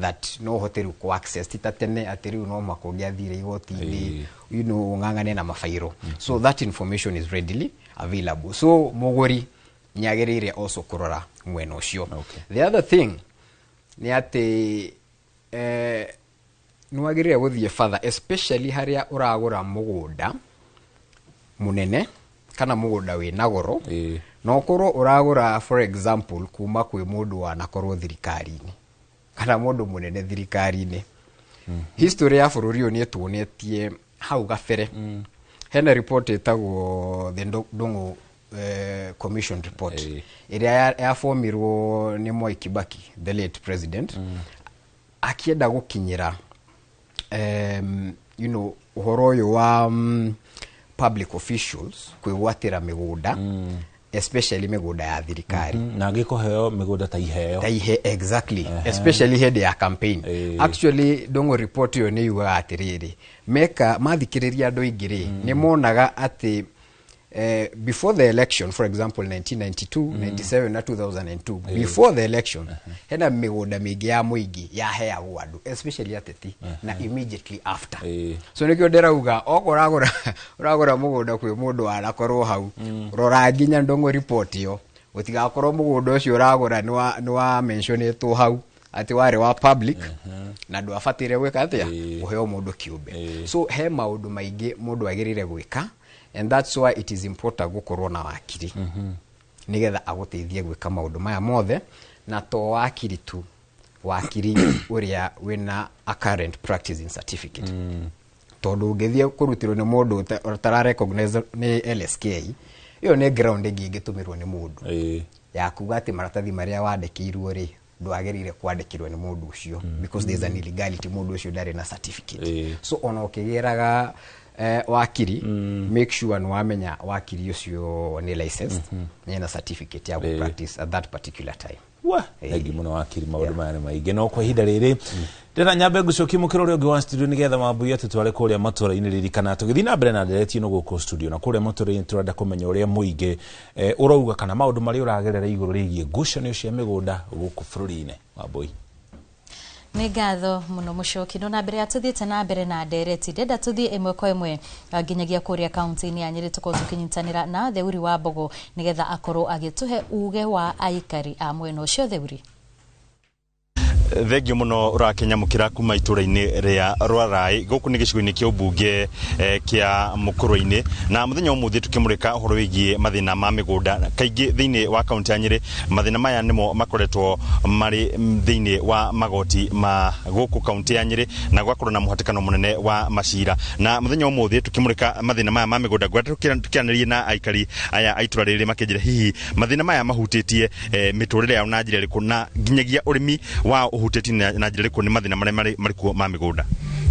that no ũhote rĩu ku access, ti ta tene atĩ rĩu no mũhaka ũngĩathire igoti-inĩ, ũng'ang'ane na mabairo. So that information is readily available, so mũgũri nĩ agĩrĩire also kũrora mwena ũcio. The other thing nĩ atĩ Nĩ wagĩrĩire gũthiĩ further, especially harĩa ũragũra mũgũnda mũnene kana mũgũnda wĩna goro, na ũkorwo ũragũra, for example, kuma kwĩ mũndũ wanakorwo thirikari-inĩ kana mũndũ mũnene thirikari-inĩ. History ya bũrũri ũyũ nĩ ĩtuonetie hau gabere hena report ĩtagwo the Ndung'u Commission report, ĩrĩa yabomirwo nĩ Mwai Kibaki, the late president, akĩenda gũkinyĩra ũhoro ũyũ wa public officials kwĩgwatĩra mĩgũnda, especially mĩgũnda ya thirikari. Na angĩkũheo mĩgũnda ta iheo. Ta ihe, exactly. Especially hĩndĩ ya campaign. Actually, Ndung'u report ĩyo nĩ yugaga atĩrĩrĩ, meka mathikĩrĩria andũ aingĩ rĩ, nĩ monaga atĩ before the election, for example 1992, 97 na 2002, before the election hena mĩgũnda mĩingĩ ya mũingĩ yaheagwo andũ, especially ateti, na immediately after. So nĩkĩo ndĩrauga okorwo ũragũra mũgũnda kwĩ mũndũ wanakorwo hau, rora nginya Ndung'u report ĩyo, gũtigakorwo mũgũnda ũcio ũragũra nĩ wa mentionĩtwo hau atĩ warĩ wa public na ndwabataire gwĩka atĩa, kũheo mũndũ kĩũmbe. So he maũndũ maingĩ mũndũ agĩrĩire gwĩka, and that's why it is important gũkorwo na wakiri, nĩgetha agũteithie gwĩka maũndũ maya mothe. Na to wakiri tu, wakiri ũrĩa wĩna a current practicing certificate, tondũ ũngĩthiĩ kũrutĩrwo nĩ mũndũ ũtara recognize nĩ LSK, ĩyo nĩ ground ĩngĩ ĩngĩtũmĩrwo nĩ mũndũ ya kuga atĩ maratathi marĩa wandĩkĩirwo rĩ, ndwagĩrĩire kwandĩkĩrwo nĩ mũndũ ũcio, because there's an illegality, mũndũ ũcio ndarĩ na certificate. So ona ũkĩgĩraga wakiri, make sure nĩ wamenya wakiri ũcio nĩ licensed, nĩ na certificate ya practice at that particular time. Wa thengi mũno wakiri, maũndũ maya nĩ maingĩ, no kwa ihinda rĩrĩ ndĩrenda nyambe ngũcokie mũkĩra ũrĩa ũngĩ wa studio nĩgetha mambui atũtware kũrĩa matũra-inĩ. Ririkana tũgĩthiĩ na mbere na ndereti ĩno gũkũ studio na kũrĩa matũra-inĩ, tũrenda kũmenya ũrĩa mũingĩ ũrauga kana maũndũ marĩa ũragerera igũrũ rĩgiĩ ngucanio cia mĩgũnda gũkũ bũrũri-inĩ. Wambui. Nĩ ngatho mũno mũcoki. No na mbere ya tũthiĩte na mbere na ndereti, ndenda tũthiĩ ĩmwe kwa ĩmwe nginyagia kũrĩa kaunti-inĩ ya Nyĩrĩ, tũkorwo tũkĩnyitanĩra na Theuri wa Mbogo nĩgetha akorwo agĩtũhe uge wa aikari a mwena ũcio. Theuri. Thengio muno ũrakinyamũkĩra kuma itũra-inĩ rĩa Rwarai, gũkũ nĩ gĩcigo-inĩ kĩa ũmbunge kĩa Mũkũrwe-inĩ, na mũthenya ũmũthĩ tũkĩmũrĩka ũhoro wĩgiĩ mathĩna ma mĩgũnda kaingĩ thĩinĩ wa kaunti ya Nyĩrĩ. Mathĩna maya nĩmo makoretwo marĩ thĩinĩ wa magoti ma gũkũ kaunti ya Nyĩrĩ, na gũgakorwo na mũhatĩkano mũnene wa macira. Na mũthenya ũmũthĩ tũkĩmũrĩka mathĩna maya ma mĩgũnda, ngwenda tũkĩaranĩrie na aikari aya a itũra rĩrĩ makĩnjĩra hihi mathĩna maya mahutĩtie mĩtũrĩre yao na njĩra ĩrĩkũ, na nginyagia ũrĩmi wao ũhutĩtie na njĩra ĩrĩkũ nĩ mathĩna marĩa marĩ kuo ma mĩgũnda.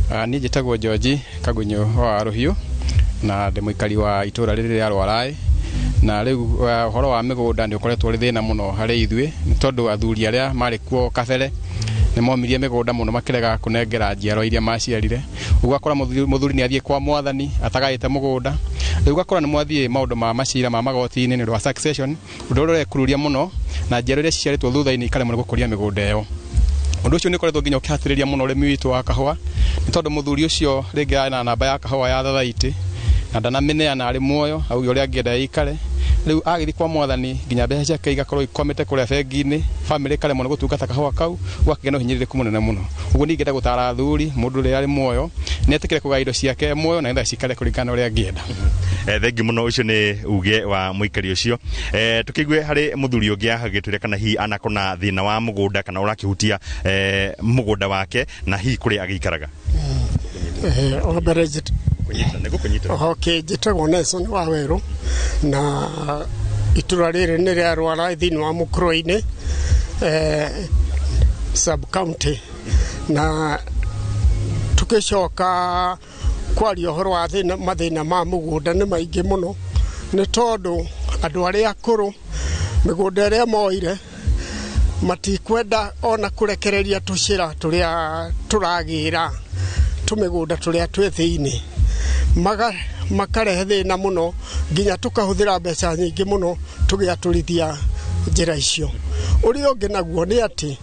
Niĩ njĩtagwo George Kagunyo wa Rũhiũ na ndĩ mũikari wa itũra rĩrĩ rĩa Rwarai. Na rĩu ũhoro wa mĩgũnda nĩ ũkoretwo ũrĩ thĩna mũno harĩ ithuĩ, nĩ tondũ athuri arĩa marĩ kuo kabere nĩ momirie mĩgũnda mũno, makĩrega kũnengera njiarwa iria maciarire. Ũgakora mũthuri nĩ athiĩ kwa mwathani atagaĩte mũgũnda. Rĩu ũgakora nĩ mwathiĩ maũndũ ma macira ma magoti-inĩ nĩ ũndũ wa succession, ũndũ ũrĩa ũrekururia mũno, na njiarwa iria ciciarĩtwo thutha-inĩ ikaremwo nĩ gũkũria mĩgũnda ĩyo. Ũndũ ũcio nĩ ũkoretwo nginya ũkĩhatĩrĩria mũno ũrĩmi witũ wa kahũa, nĩ tondũ mũthuri ũcio rĩngĩ ena namba ya kahũa ya thathaitĩ na ndanamĩneana arĩ muoyo, auge ũrĩa angĩenda ĩikare. Rĩu agĩthiĩ kwa mwathani, nginya mbeca ciake igakorwo ikwamĩte kũrĩa bengi-inĩ, bamĩrĩ ĩkaremwo nĩ gũtungata kahũa kau, gũgakĩgĩa na ũhinyĩrĩrĩku mũnene mũno. Ũguo niĩ ingĩenda gũtara athuri, mũndũ rĩrĩa arĩ muoyo nĩ etĩkĩre kũgaya indo ciake muoyo na nĩgetha cikare kũringana na ũrĩa angĩenda. Thengi mũno, ũcio nĩ uge wa mũikari ũcio. Tũkĩigue harĩ mũthuri ũngĩ agĩtwĩra kana hihi anakorwo na thĩna wa mũgũnda kana ũrakĩhutia mũgũnda wake na hihi kũrĩa agĩikaraga. Wa mbere Nĩ gũkũnyita. Okay, njĩtagwo Nelson wa Werũ na itũra rĩrĩ nĩ rĩa Rwara thĩinĩ wa Mũkũrwe-inĩ sub county. Na tũgĩcoka kwaria ũhoro wa thĩna, mathĩna ma mũgũnda nĩ maingĩ mũno, nĩ tondũ andũ arĩa akũrũ mĩgũnda ĩrĩa moire matikwenda ona kũrekereria tũcĩra tũrĩa tũragĩra tũmĩgũnda tũrĩa twĩ thĩinĩ. Makarehe thĩna mũno nginya tũkahũthĩra mbeca nyingĩ mũno tũgĩatũrithia njĩra icio. Ũrĩa ũngĩ naguo nĩ atĩ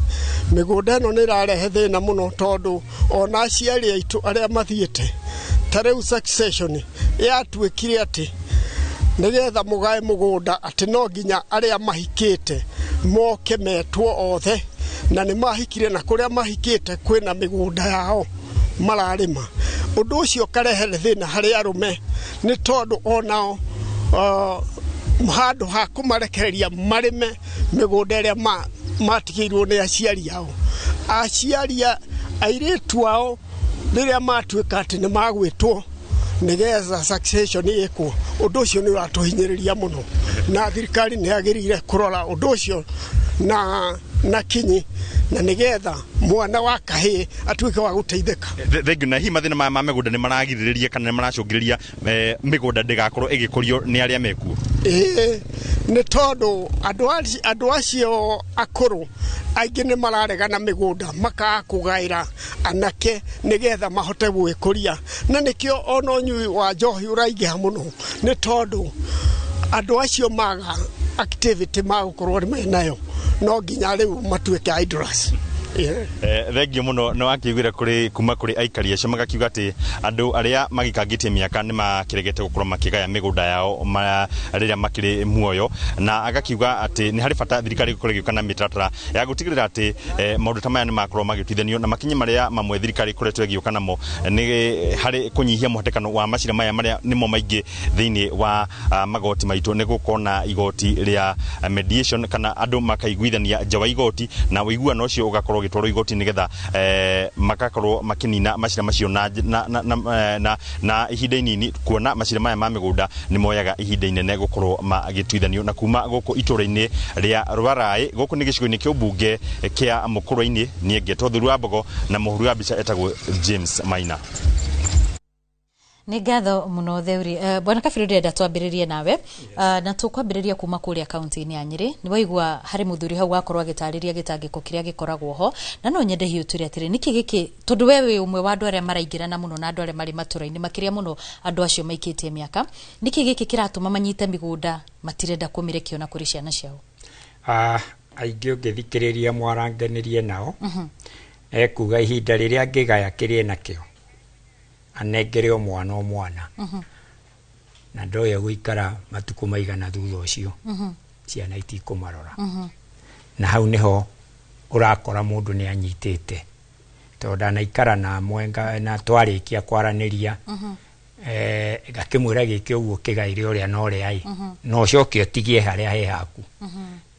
mĩgũnda ĩno nĩ ĩrarehe thĩna mũno, tondũ ona aciari aitũ arĩa mathiĩte, ta rĩu succession yatuĩkire atĩ nĩgetha mũgae mũgũnda atĩ no nginya arĩa mahikĩte moke metwo othe, na nĩ mahikire, na kũrĩa mahikĩte kwĩna mĩgũnda yao. mararĩma. Ũndũ ũcio ũkarehe thĩna harĩ arũme, nĩ tondũ onao handũ ha kũmarekereria marĩme mĩgũnda ĩrĩa matigĩirwo nĩ aciari ao, aciari airĩtu ao rĩrĩa matuĩka atĩ nĩ magwĩtwo nĩgetha succession ĩkwo, ũndũ ũcio nĩ ũratũhinyĩrĩria mũno, na thirikari nĩ yagĩrĩire kũrora ũndũ ũcio na kinyi, na nĩgetha mwana wa kahĩĩ atuĩke wa gũteithĩka. Thengiũ. Na hihi mathĩna maya ma mĩgũnda nĩ maragirĩrĩria kana nĩ maracũngĩrĩria mĩgũnda ndĩgakorwo ĩgĩkũrio nĩ arĩa mekuo? Ĩĩ, nĩ tondũ andũ acio akũrũ aingĩ nĩ mararegana mĩgũnda, makaga kũgaĩra anake nĩgetha mahote gwĩkũria, na nĩkĩo ona ũnyui wa njohi ũraingĩha mũno, nĩ tondũ andũ acio maga activity magũkorwo menayo, no nginya rĩu matuĩke idlers. Yeah. Thengiũ mũno. Nĩ wakĩiguire kũrĩ kuma kũrĩ aikari acio, magakiuga atĩ andũ arĩa magĩkangĩtie mĩaka nĩ makĩregete gũkorwo makĩgaya mĩgũnda yao rĩrĩa makĩrĩ muoyo, na agakiuga atĩ nĩ harĩ bata thirikari gũkorwo ĩgĩũka na mĩtaratara ya gũtigĩrĩra atĩ maũndũ ta maya nĩ makorwo magĩtuithanio, na makinya marĩa mamwe thirikari ĩkoretwo ĩgĩũka namo nĩ harĩ kũnyihia mũhatĩkano wa macira maya marĩa nĩmo maingĩ thĩinĩ wa magoti maitũ, nĩ gũkorwo na igoti rĩa mediation, kana andũ makaiguithania nja wa igoti, na ũiguano ũcio ũgakorwo ũgĩtwarwo igoti nĩgetha magakorwo makĩnina macira macio na ihinda inini, kuona macira maya ma mĩgũnda nĩ moyaga ihinda inene gũkorwo magĩtuithanio. Na kuma gũkũ itũũra-inĩ rĩa Rwaraĩ, gũkũ nĩ gĩcigo-inĩ kĩa ũmbunge kĩa Mũkũrwe-inĩ, niĩ ngetwo Thuru wa Mbogo, na mũhuri wa mbica etagwo James Maina. Nĩ ngatho mũno, Theuri. Bwana Kabirũ, ndĩrenda twambĩrĩrie nawe. Na tũkwambĩrĩria kuma kũrĩa kaunti-inĩ ya Nyĩrĩ. Nĩ waigua harĩ mũthuri hau wakorwo agĩtarĩria gĩtangĩko kĩrĩa gĩkoragwo ho, na no nyende hiũ tũre atĩrĩ, nĩkĩ gĩkĩ, tondũ we wĩ ũmwe wa andũ arĩa maraingĩrana mũno na andũ arĩa marĩ matũra-inĩ, makĩria mũno andũ acio maikĩtie mĩaka, nĩkĩ gĩkĩ kĩratũma manyite mĩgũnda matirenda kũmĩrekia ona kũrĩ ciana ciao? Aingĩ ũngĩthikĩrĩria mwaranganĩrie nao, ekuga ihinda rĩrĩa angĩgaya kĩrĩa nakĩo anengere o mwana o mwana, na ndoĩ gũikara matukũ maigana thutha ũcio, ciana itikũmarora. Na hau nĩho ũrakora mũndũ nĩ anyitĩte, tondũ ndanaikara na mwenga na twarĩkia kwaranĩria, ngakĩmwĩra gĩkĩ ũguo kĩgaire ũrĩa na ũrĩa ĩ, na ũcoke ũtigie harĩa he haku,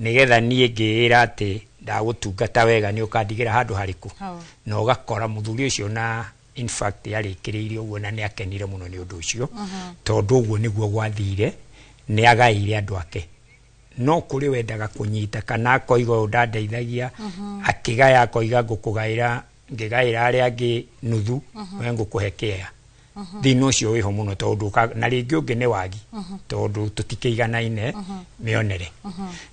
nĩgetha niĩ ngĩĩra atĩ ndagũtungata wega nĩ ũkandigĩra handũ harĩkũ. Na ũgakora mũthuri ũcio na in fact yarĩkĩrĩirie ũguo, na nĩ akenire mũno nĩ ũndũ ũcio, tondũ ũguo nĩguo gwathire, nĩ agaĩire andũ ake. No kũrĩ wendaga kũnyita, kana akoiga ũyũ ndandeithagia, akĩgaya akoiga ngũkũgaĩra, ngĩgaĩra arĩa angĩ nuthu, we ngũkũhe kĩea. Thĩna ũcio wĩho mũno, tondũ na rĩngĩ ũngĩ nĩ wagi, tondũ tũtikĩiganaine mĩonere.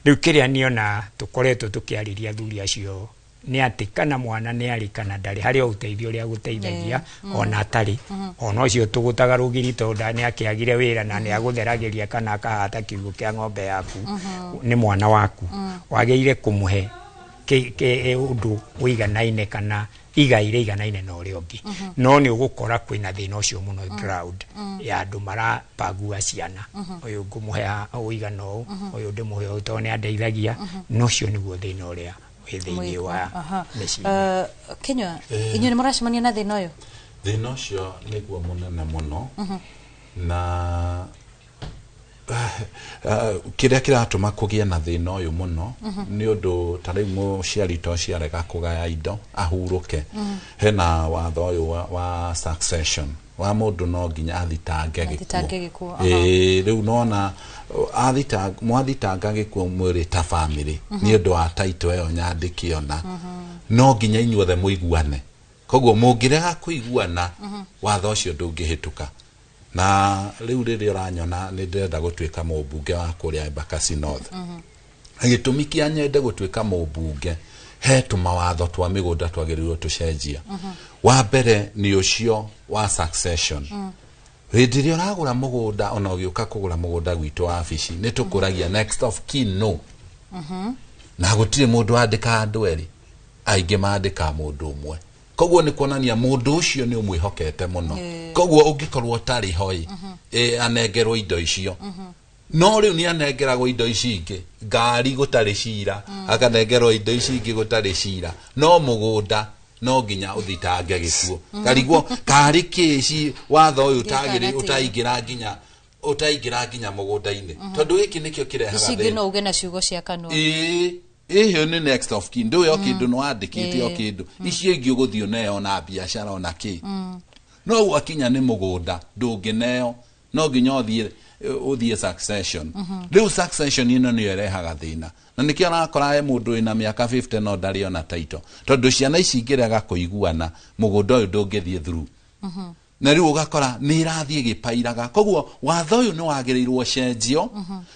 Rĩu kĩrĩa niona tũkoretwo tũkĩarĩria athuri acio nĩ atĩ kana mwana nĩ arĩ kana ndarĩ, harĩ o ũteithio ũrĩa gũteithagia, ona atarĩ, ona ũcio tũgũtaga rũgiri, tondũ nĩ akĩagire wĩra na nĩ agũtheragĩria kana akahata kiugũ kĩa ng'ombe yaku, nĩ mwana waku, wagĩrĩire kũmũhe ũndũ ũiganaine kana igai rĩiganaine na ũrĩa ũngĩ. No nĩ ũgũkora kwĩna thĩna ũcio mũno ground ya andũ marabagua ciana, ũyũ ngũmũhe ũigana ũũ, ũyũ ndĩmũhe ũũ tondũ nĩ andeithagia. No ũcio nĩguo thĩna ũrĩa wĩ thĩinĩ wa mĩciĩ. Kinyua, inyuĩ nĩ mũracemania na thĩna ũyũ? Thĩna ũcio nĩguo mũnene mũno, na kĩrĩa kĩratũma kũgĩe na thĩna ũyũ mũno nĩ ũndũ ta rĩu mũciari ta ũcio arega kũgaya indo ahurũke, hena watho ũyũ wa succession wa mũndũ no nginya athitange Athitange gĩkuũ, aha. Ĩĩ, rĩu nona mwathitanga gĩkuũ mwĩrĩ ta family, nĩ ũndũ wa title ĩyo nyandĩke, ona no nginya inyuothe mũiguane. Koguo mũngĩrega kũiguana, watho ũcio ndũngĩhĩtũka. Na rĩu rĩrĩa ũranyona, nĩ ndĩrenda gũtuĩka mũmbunge wa kũrĩa Embakasi North. Gĩtũmi kĩa nyende gũtuĩka mũmbunge, he tũmawatho twa mĩgũnda twagĩrĩirwo tũcenjia. Wa mbere nĩ ũcio wa succession. Hĩndĩ ĩrĩa ũragũra mũgũnda, ona ũgĩũka kũgũra mũgũnda gwitũ wabici, nĩ tũkũragia next of kin no, na gũtirĩ mũndũ wandĩkaga andũ erĩ, aingĩ mandĩkaga mũndũ ũmwe. Koguo nĩ kuonania mũndũ ũcio nĩ ũmwĩhokete mũno. Koguo ũngĩkorwo ũtarĩ ho ĩ, anengerwo indo icio. No rĩu nĩ anengeragwo indo ici ingĩ, ngari gũtarĩ cira, akanengerwo indo ici ingĩ gũtarĩ cira, no mũgũnda No nginya ũthitange gĩkuũ. Karigwo karĩ kĩci watho ũyũ ũtagĩrĩ ũtaingĩra nginya mũgũnda-inĩ, tondũ gĩkĩ nĩkĩo kĩrehaga Ici ingĩ thĩna. No uge na ciugo cia kanua. Ĩĩ, ĩyo nĩ next of kin, ndũĩ o kĩndũ nĩ wandĩkĩte o kĩndũ. Icio ingĩ ũgũthiĩ ũneo na biacara ona kĩ, no gwakinya nĩ mũgũnda ndũngĩneo, no nginya ũthiĩ succession. Rĩu succession ĩno nĩyo ĩrehaga thĩna, na nĩkĩo ũrakora he mũndũ wĩna mĩaka 50 no ndarĩ ona title, tondũ ciana ici ingĩrega kũiguana, mũgũnda ũyũ ndũngĩthiĩ through. Na rĩu ũgakora nĩ ĩrathiĩ ĩgĩpairaga. Koguo watho ũyũ nĩ wagĩrĩirwo ũcenjio.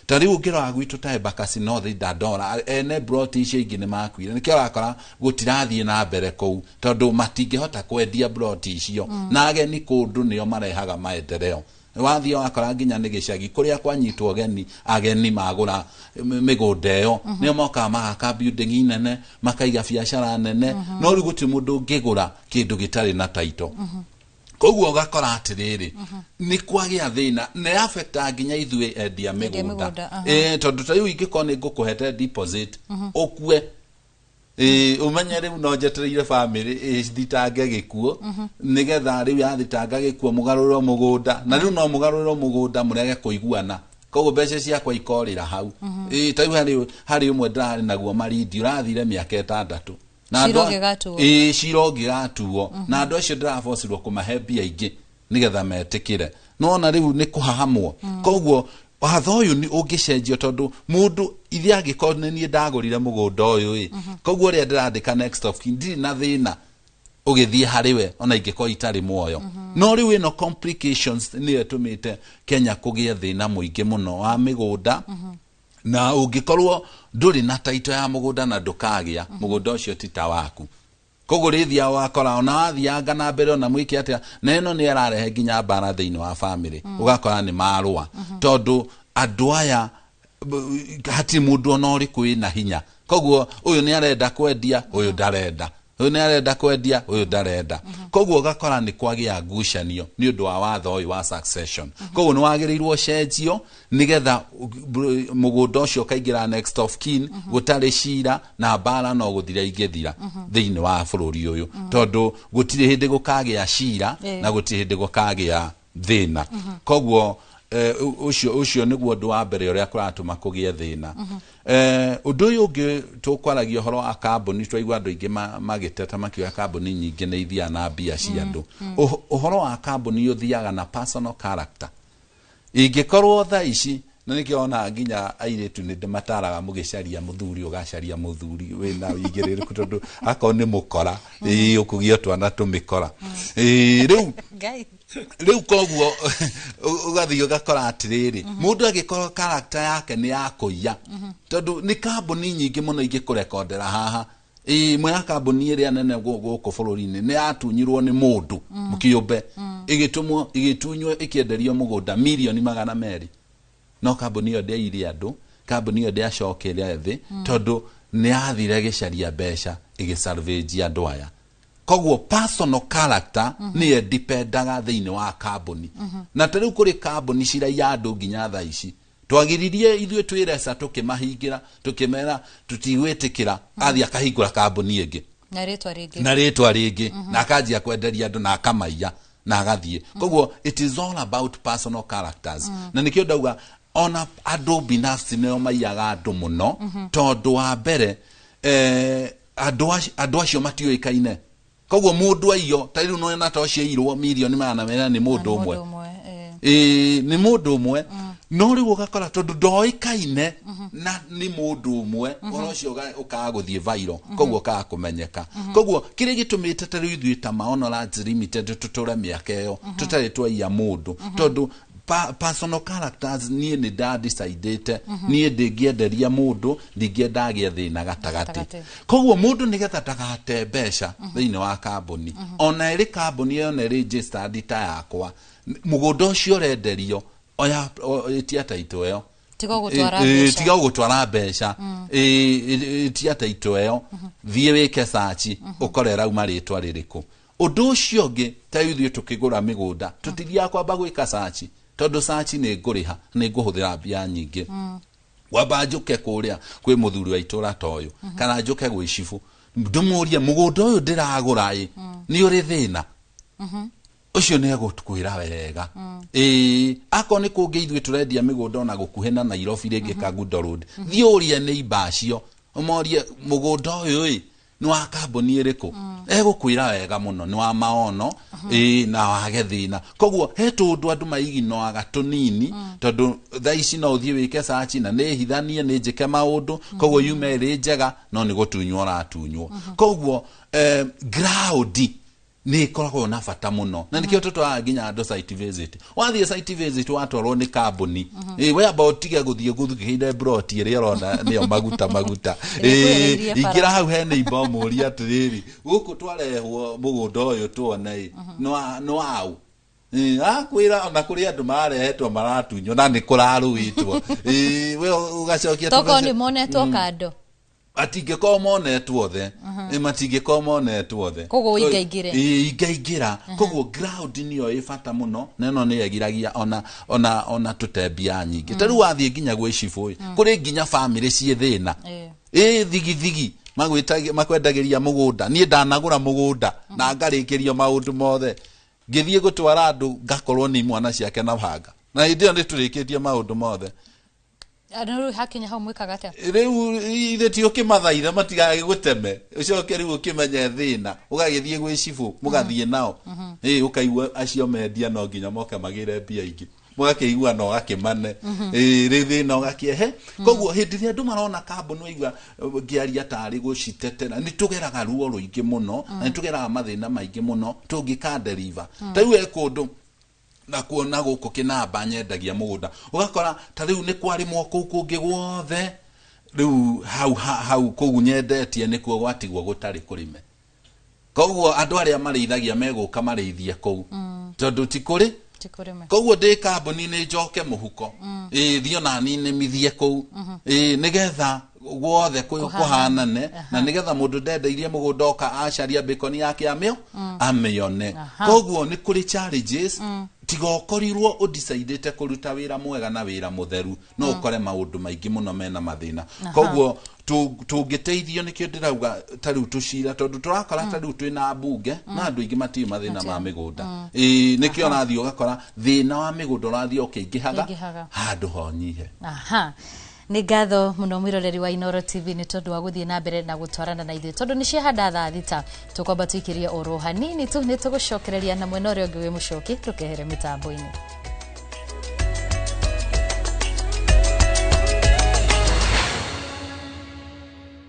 Ta rĩu ũngĩrora gwitũ ta Embakasi North, Dandora, ene broti icio ingĩ nĩ makuire, nĩkĩo ũrakora gũtirathiĩ na mbere kũu, tondũ matingĩhota kwendia broti icio. Na ageni kũndũ nĩo marehaga maendeleo. Wathiĩ wakora nginya nĩ gĩcagi kũrĩa kwanyitwo ageni, ageni magũra mĩgũnda ĩyo, nĩo mokaga magaka building nene, makaiga biacara nene. No rĩu gũtirĩ mũndũ ũngĩgũra kĩndũ gĩtarĩ na title. Koguo ũgakora atĩrĩrĩ, nĩ kwagĩa thĩna nĩ affecta nginya ithuĩ endia Endia mĩgũnda. mĩgũnda, aha. Tondũ ta rĩu ingĩkorwo nĩ ngũkũhete deposit, ũkue, ũmenye rĩu no njetereire bamĩrĩ ĩthitange gĩkuũ, nĩgetha rĩu yathitanga gĩkuũ mũgarũrwo mũgũnda, na rĩu no mũgarũrwo mũgũnda mũrege kũiguana, koguo mbeca ciakwa ikorĩra hau. Ta rĩu harĩ ũmwe ndĩrarĩ naguo Marindi, ũrathire mĩaka 6 na Cira andũ ũngĩgatuo. Ĩĩ, cira ũngĩgatuo, na andũ acio ndĩrabocirwo kũmahe mbia ingĩ nĩgetha metĩkĩre. Nona rĩu nĩ kũhahamwo. Koguo watho ũyũ nĩ ũngĩcenjio, tondũ mũndũ ithe angĩkorwo nĩ niĩ ndagũrire mũgũnda ũyũ ĩ, koguo ũrĩa ndĩrandĩka next of kin, ndirĩ na thĩna ũgĩthiĩ harĩ we ona ingĩkorwo itarĩ muoyo. No rĩu ĩno complications nĩyo ĩtũmĩte Kenya kũgĩe thĩna mũingĩ mũno wa mĩgũnda. Na ũngĩkorwo ndũrĩ na title ya mũgũnda na ndũkagĩa, mũgũnda ũcio ti ta waku. Koguo rĩthiaga wakora ona wathianga na mbere ona mwĩke atĩa, na ĩno nĩ ĩrarehe nginya mbara thĩinĩ wa bamĩrĩ. Ũgakora nĩ marũa, tondũ andũ aya hatirĩ mũndũ ona ũrĩkũ wĩna hinya. Koguo ũyũ nĩ arenda kwendia, ũyũ ndarenda, ũyũ nĩ arenda kwendia, ũyũ ndarenda. Koguo ũgakora nĩ kwagĩa ngucanio nĩ ũndũ wa watho ũyũ wa succession. Koguo nĩ wagĩrĩirwo ũcenjio nĩgetha mũgũnda ũcio ũkaingĩra next of kin, gũtarĩ cira na mbara no gũthira ingĩthira thĩinĩ wa bũrũri ũyũ, tondũ gũtirĩ hĩndĩ gũkagĩa cira na gũtirĩ hĩndĩ gũkagĩa thĩna. Koguo ũcio nĩguo ũndũ wa mbere ũrĩa kũratũma kũgĩe thĩna. Ũndũ ũyũ ũngĩ, tũkwaragia ũhoro wa kambuni, twaigua andũ aingĩ magĩteta makiuga kambuni nyingĩ nĩ ithiaga na mbia cia andũ. Ũhoro wa kambuni ũthiaga na personal character. Ingĩkorwo thaa ici, na nĩkĩo ona nginya airĩtu nĩ ndĩmataraga, mũgĩcaria mũthuri, ũgacaria mũthuri wĩna wĩigĩrĩrĩku, tondũ akorwo nĩ mũkora, ĩĩ, ũkũgĩa twana tũmĩkora. Ĩĩ, rĩu Ngai. Rĩu koguo ũgathiĩ ũgakora atĩrĩrĩ, mũndũ angĩkorwo character yake nĩ ya kũiya, tondũ nĩ kambuni nyingĩ mũno ingĩkũrekondera haha. Ĩmwe ya kambuni ĩrĩa nene gũkũ bũrũri-inĩ nĩ yatunyirwo nĩ mũndũ kĩũmbe, ĩgĩtũmwo, ĩgĩtunywo, ĩkĩenderio mũgũnda mirioni 200, no kambuni ĩyo ndĩaire andũ, kambuni ĩyo ndĩacokire thĩ, tondũ nĩ yathire ĩgĩcaria mbeca, ĩgĩsalvage andũ aya. Koguo personal character nĩyo ĩdipendaga thĩinĩ wa kambuni. Na ta rĩu kũrĩ kambuni ciraiya andũ nginya thaa ici. Twagiririe ithuĩ twĩreca, tũkĩmahingĩra, tũkĩmera tũtigwĩtĩkĩra. Athiĩ akahingũra kambuni ĩngĩ na rĩtwa rĩngĩ. Na rĩtwa rĩngĩ, na akanjia kwenderia andũ na akamaiya na agathiĩ. Koguo it is all about personal characters. Na nĩkĩo ndauga ona andũ binafsi nĩo maiyaga andũ mũno, tondũ wa mbere, andũ acio matiũĩkaine. Koguo mũndũ aiyo, ta rĩu nĩwona ta ũcio airwo mirioni 200 nĩ mũndũ ũmwe. Mũndũ ũmwe. Ĩĩ, nĩ mũndũ ũmwe, no rĩu ũgakora tondũ ndoĩkaine na nĩ mũndũ ũmwe, ũhoro ũcio ũkaga gũthiĩ viral, koguo ũkaga kũmenyeka. Koguo kĩrĩa gĩtũmĩte ta rĩu ithuĩ ta Maono Lands Limited tũtũre mĩaka ĩyo tũtarĩ twaiya mũndũ, tondũ personal characters, niĩ nĩ ndadecidĩte niĩ ndĩngĩenderia mũndũ, ndingĩenda agĩe thĩna gatagatĩ. Gatagatĩ. Koguo mũndũ nĩgetha ndagate mbeca thĩinĩ wa kambuni, ona ĩrĩ kambuni ĩyo na ĩrĩ registered ta yakwa, mũgũnda ũcio ũrenderio, oya ĩtia title ĩyo. Tiga gũtwara mbeca. Tiga gũtwara mbeca. Ĩtia title ĩyo, thiĩ wĩke search, ũkore rauma rĩtwa rĩrĩkũ. Ũndũ ũcio ũngĩ, ta ithuĩ tũkĩgũra mĩgũnda tũtithiaga kwamba gwĩka search, tondũ search nĩ ngũrĩha, nĩ ngũhũthĩra mbia nyingĩ. Kwamba njũke kũrĩa kwĩ mũthuri wa itũra ta ũyũ, kana njũke gwĩ cibũ. Ndũmũrie mũgũnda ũyũ ndĩragũra ĩ nĩ ũrĩ thĩna. Ũcio nĩ egũkwĩra wega. Ĩĩ, akorwo nĩ kũngĩ ithuĩ tũrendia mĩgũnda ona gũkuhĩ na Nairobi rĩngĩ Kangundo Road, thiĩ ũrie nĩ imba acio, ũmorie mũgũnda ũyũ ĩ nĩ wa kambuni ĩrĩkũ. Egũkwĩra wega mũno nĩ wa maono. Ĩĩ, na wage thĩna. Koguo he tũndũ andũ maiginoaga tũnini, tondũ thaa ici no ũthiĩ wĩke search na nĩ hithanie nĩ njĩke maũndũ, koguo yume ĩrĩ njega, no nĩ gũtunywo ũratunywo. Koguo ground nĩ ĩkoragwo na bata mũno, na nĩkĩo tũtwaraga nginya andũ site visit. Wathiĩ site visit, watwarwo nĩ kambuni, we amba ũtige gũthiĩ gũthukĩire broti ĩrĩa ũrona nĩyo maguta maguta. Ĩrĩa ĩkuhĩrĩirie bara. Ingĩra hau he neighbor, ũmũrie atĩrĩrĩ, gũkũ twarehwo mũgũnda ũyũ tuone ĩ nĩ waũ? Akwĩra ona kũrĩ andũ marehetwo maratunywo na nĩ kũrarũĩtwo. We ũgacokia Tokorwo nĩ monetwo kando. Matingĩkorwo monetwo othe. Matingĩkorwo monetwo othe. Koguo ũingaingĩre. Ĩĩ, ingaingĩra. Koguo ground nĩyo ĩ bata mũno, na ĩno nĩyo ĩgiragia ona tũte mbia nyingĩ. Ta rĩu wathiĩ nginya gwĩ cibũ ĩ, kũrĩ nginya bamĩrĩ ciĩ thĩna. Ĩ thigithigi makwendagĩria mũgũnda. Niĩ ndanagũra mũgũnda na ngarĩkĩrio maũndũ mothe, ngĩthiĩ gũtwara andũ ngakorwo nĩ imwana ciake na banga, na hĩndĩ ĩyo nĩ tũrĩkĩtie maũndũ mothe. Rĩu hakinya hau mwĩkaga atĩa? Rĩu ithe ti ũkĩmathaitha matigagĩgũteme, ũcoke rĩu ũkĩmenye thĩna, ũgagĩthiĩ gwĩ cibũ, mũgathiĩ nao. Ĩ ũkaigua acio mendia no nginya moke magĩre mbia ingĩ, mũgakĩigua na ũgakĩmane. Ĩ rĩu thĩna ũgakĩehe. Koguo hĩndĩ ĩrĩa andũ marona kambuni, waigua ngĩaria tarĩ gũcitetera, nĩ tũgeraga ruo rũingĩ mũno na nĩ tũgeraga mathĩna maingĩ mũno tũngĩkanderiva. Ta rĩu he kũndũ na kuona gũkũ kĩnamba nyendagia mũgũnda, ũgakora ta rĩu nĩ kwarĩmwo kũu kũngĩ guothe, rĩu hau hau kũu nyendetie nĩkuo gwatigwo gũtarĩ kũrĩme. Koguo andũ arĩa marĩithagia megũka marĩithie kũu, tondũ ti kũrĩ. Ti kũrĩme. Koguo ndĩ kambuni nĩ njoke mũhuko. Ĩ thiĩ ona nĩmithie kũu. Ĩ nĩgetha guothe Kũhanane. kũhanane, na nĩgetha mũndũ ndendeirie mũgũnda oka acaria mbĩkoni yake amĩo amĩone. Koguo nĩ kũrĩ challenges. Tiga ũkorirwo ũdecidĩte kũruta wĩra mwega na wĩra mũtheru, no ũkore maũndũ maingĩ mũno mena mathĩna. Koguo tũngĩteithio, nĩkĩo ndĩrauga ta rĩu tũcira, tondũ tũrakora ta rĩu twĩna mbunge na andũ aingĩ matiũĩ mathĩna ma mĩgũnda. Ĩĩ, nĩkĩo ũrathiĩ ũgakora thĩna wa mĩgũnda ũrathiĩ ũkĩingĩhaga Ũkĩingĩhaga. handũ honyihe. Aha, nĩ ngatho mũno mwĩroreri wa Inoro TV nĩ tondũ wa gũthiĩ na mbere na gũtwarana na ithuĩ, tondũ nĩ ciahanda thaa 6, tũkwamba tũikĩrie oro hanini tu, nĩ tũgũcokereria na mwena ũrĩa ũngĩ wĩ mũcoki. Tũkehere mĩtambo-inĩ.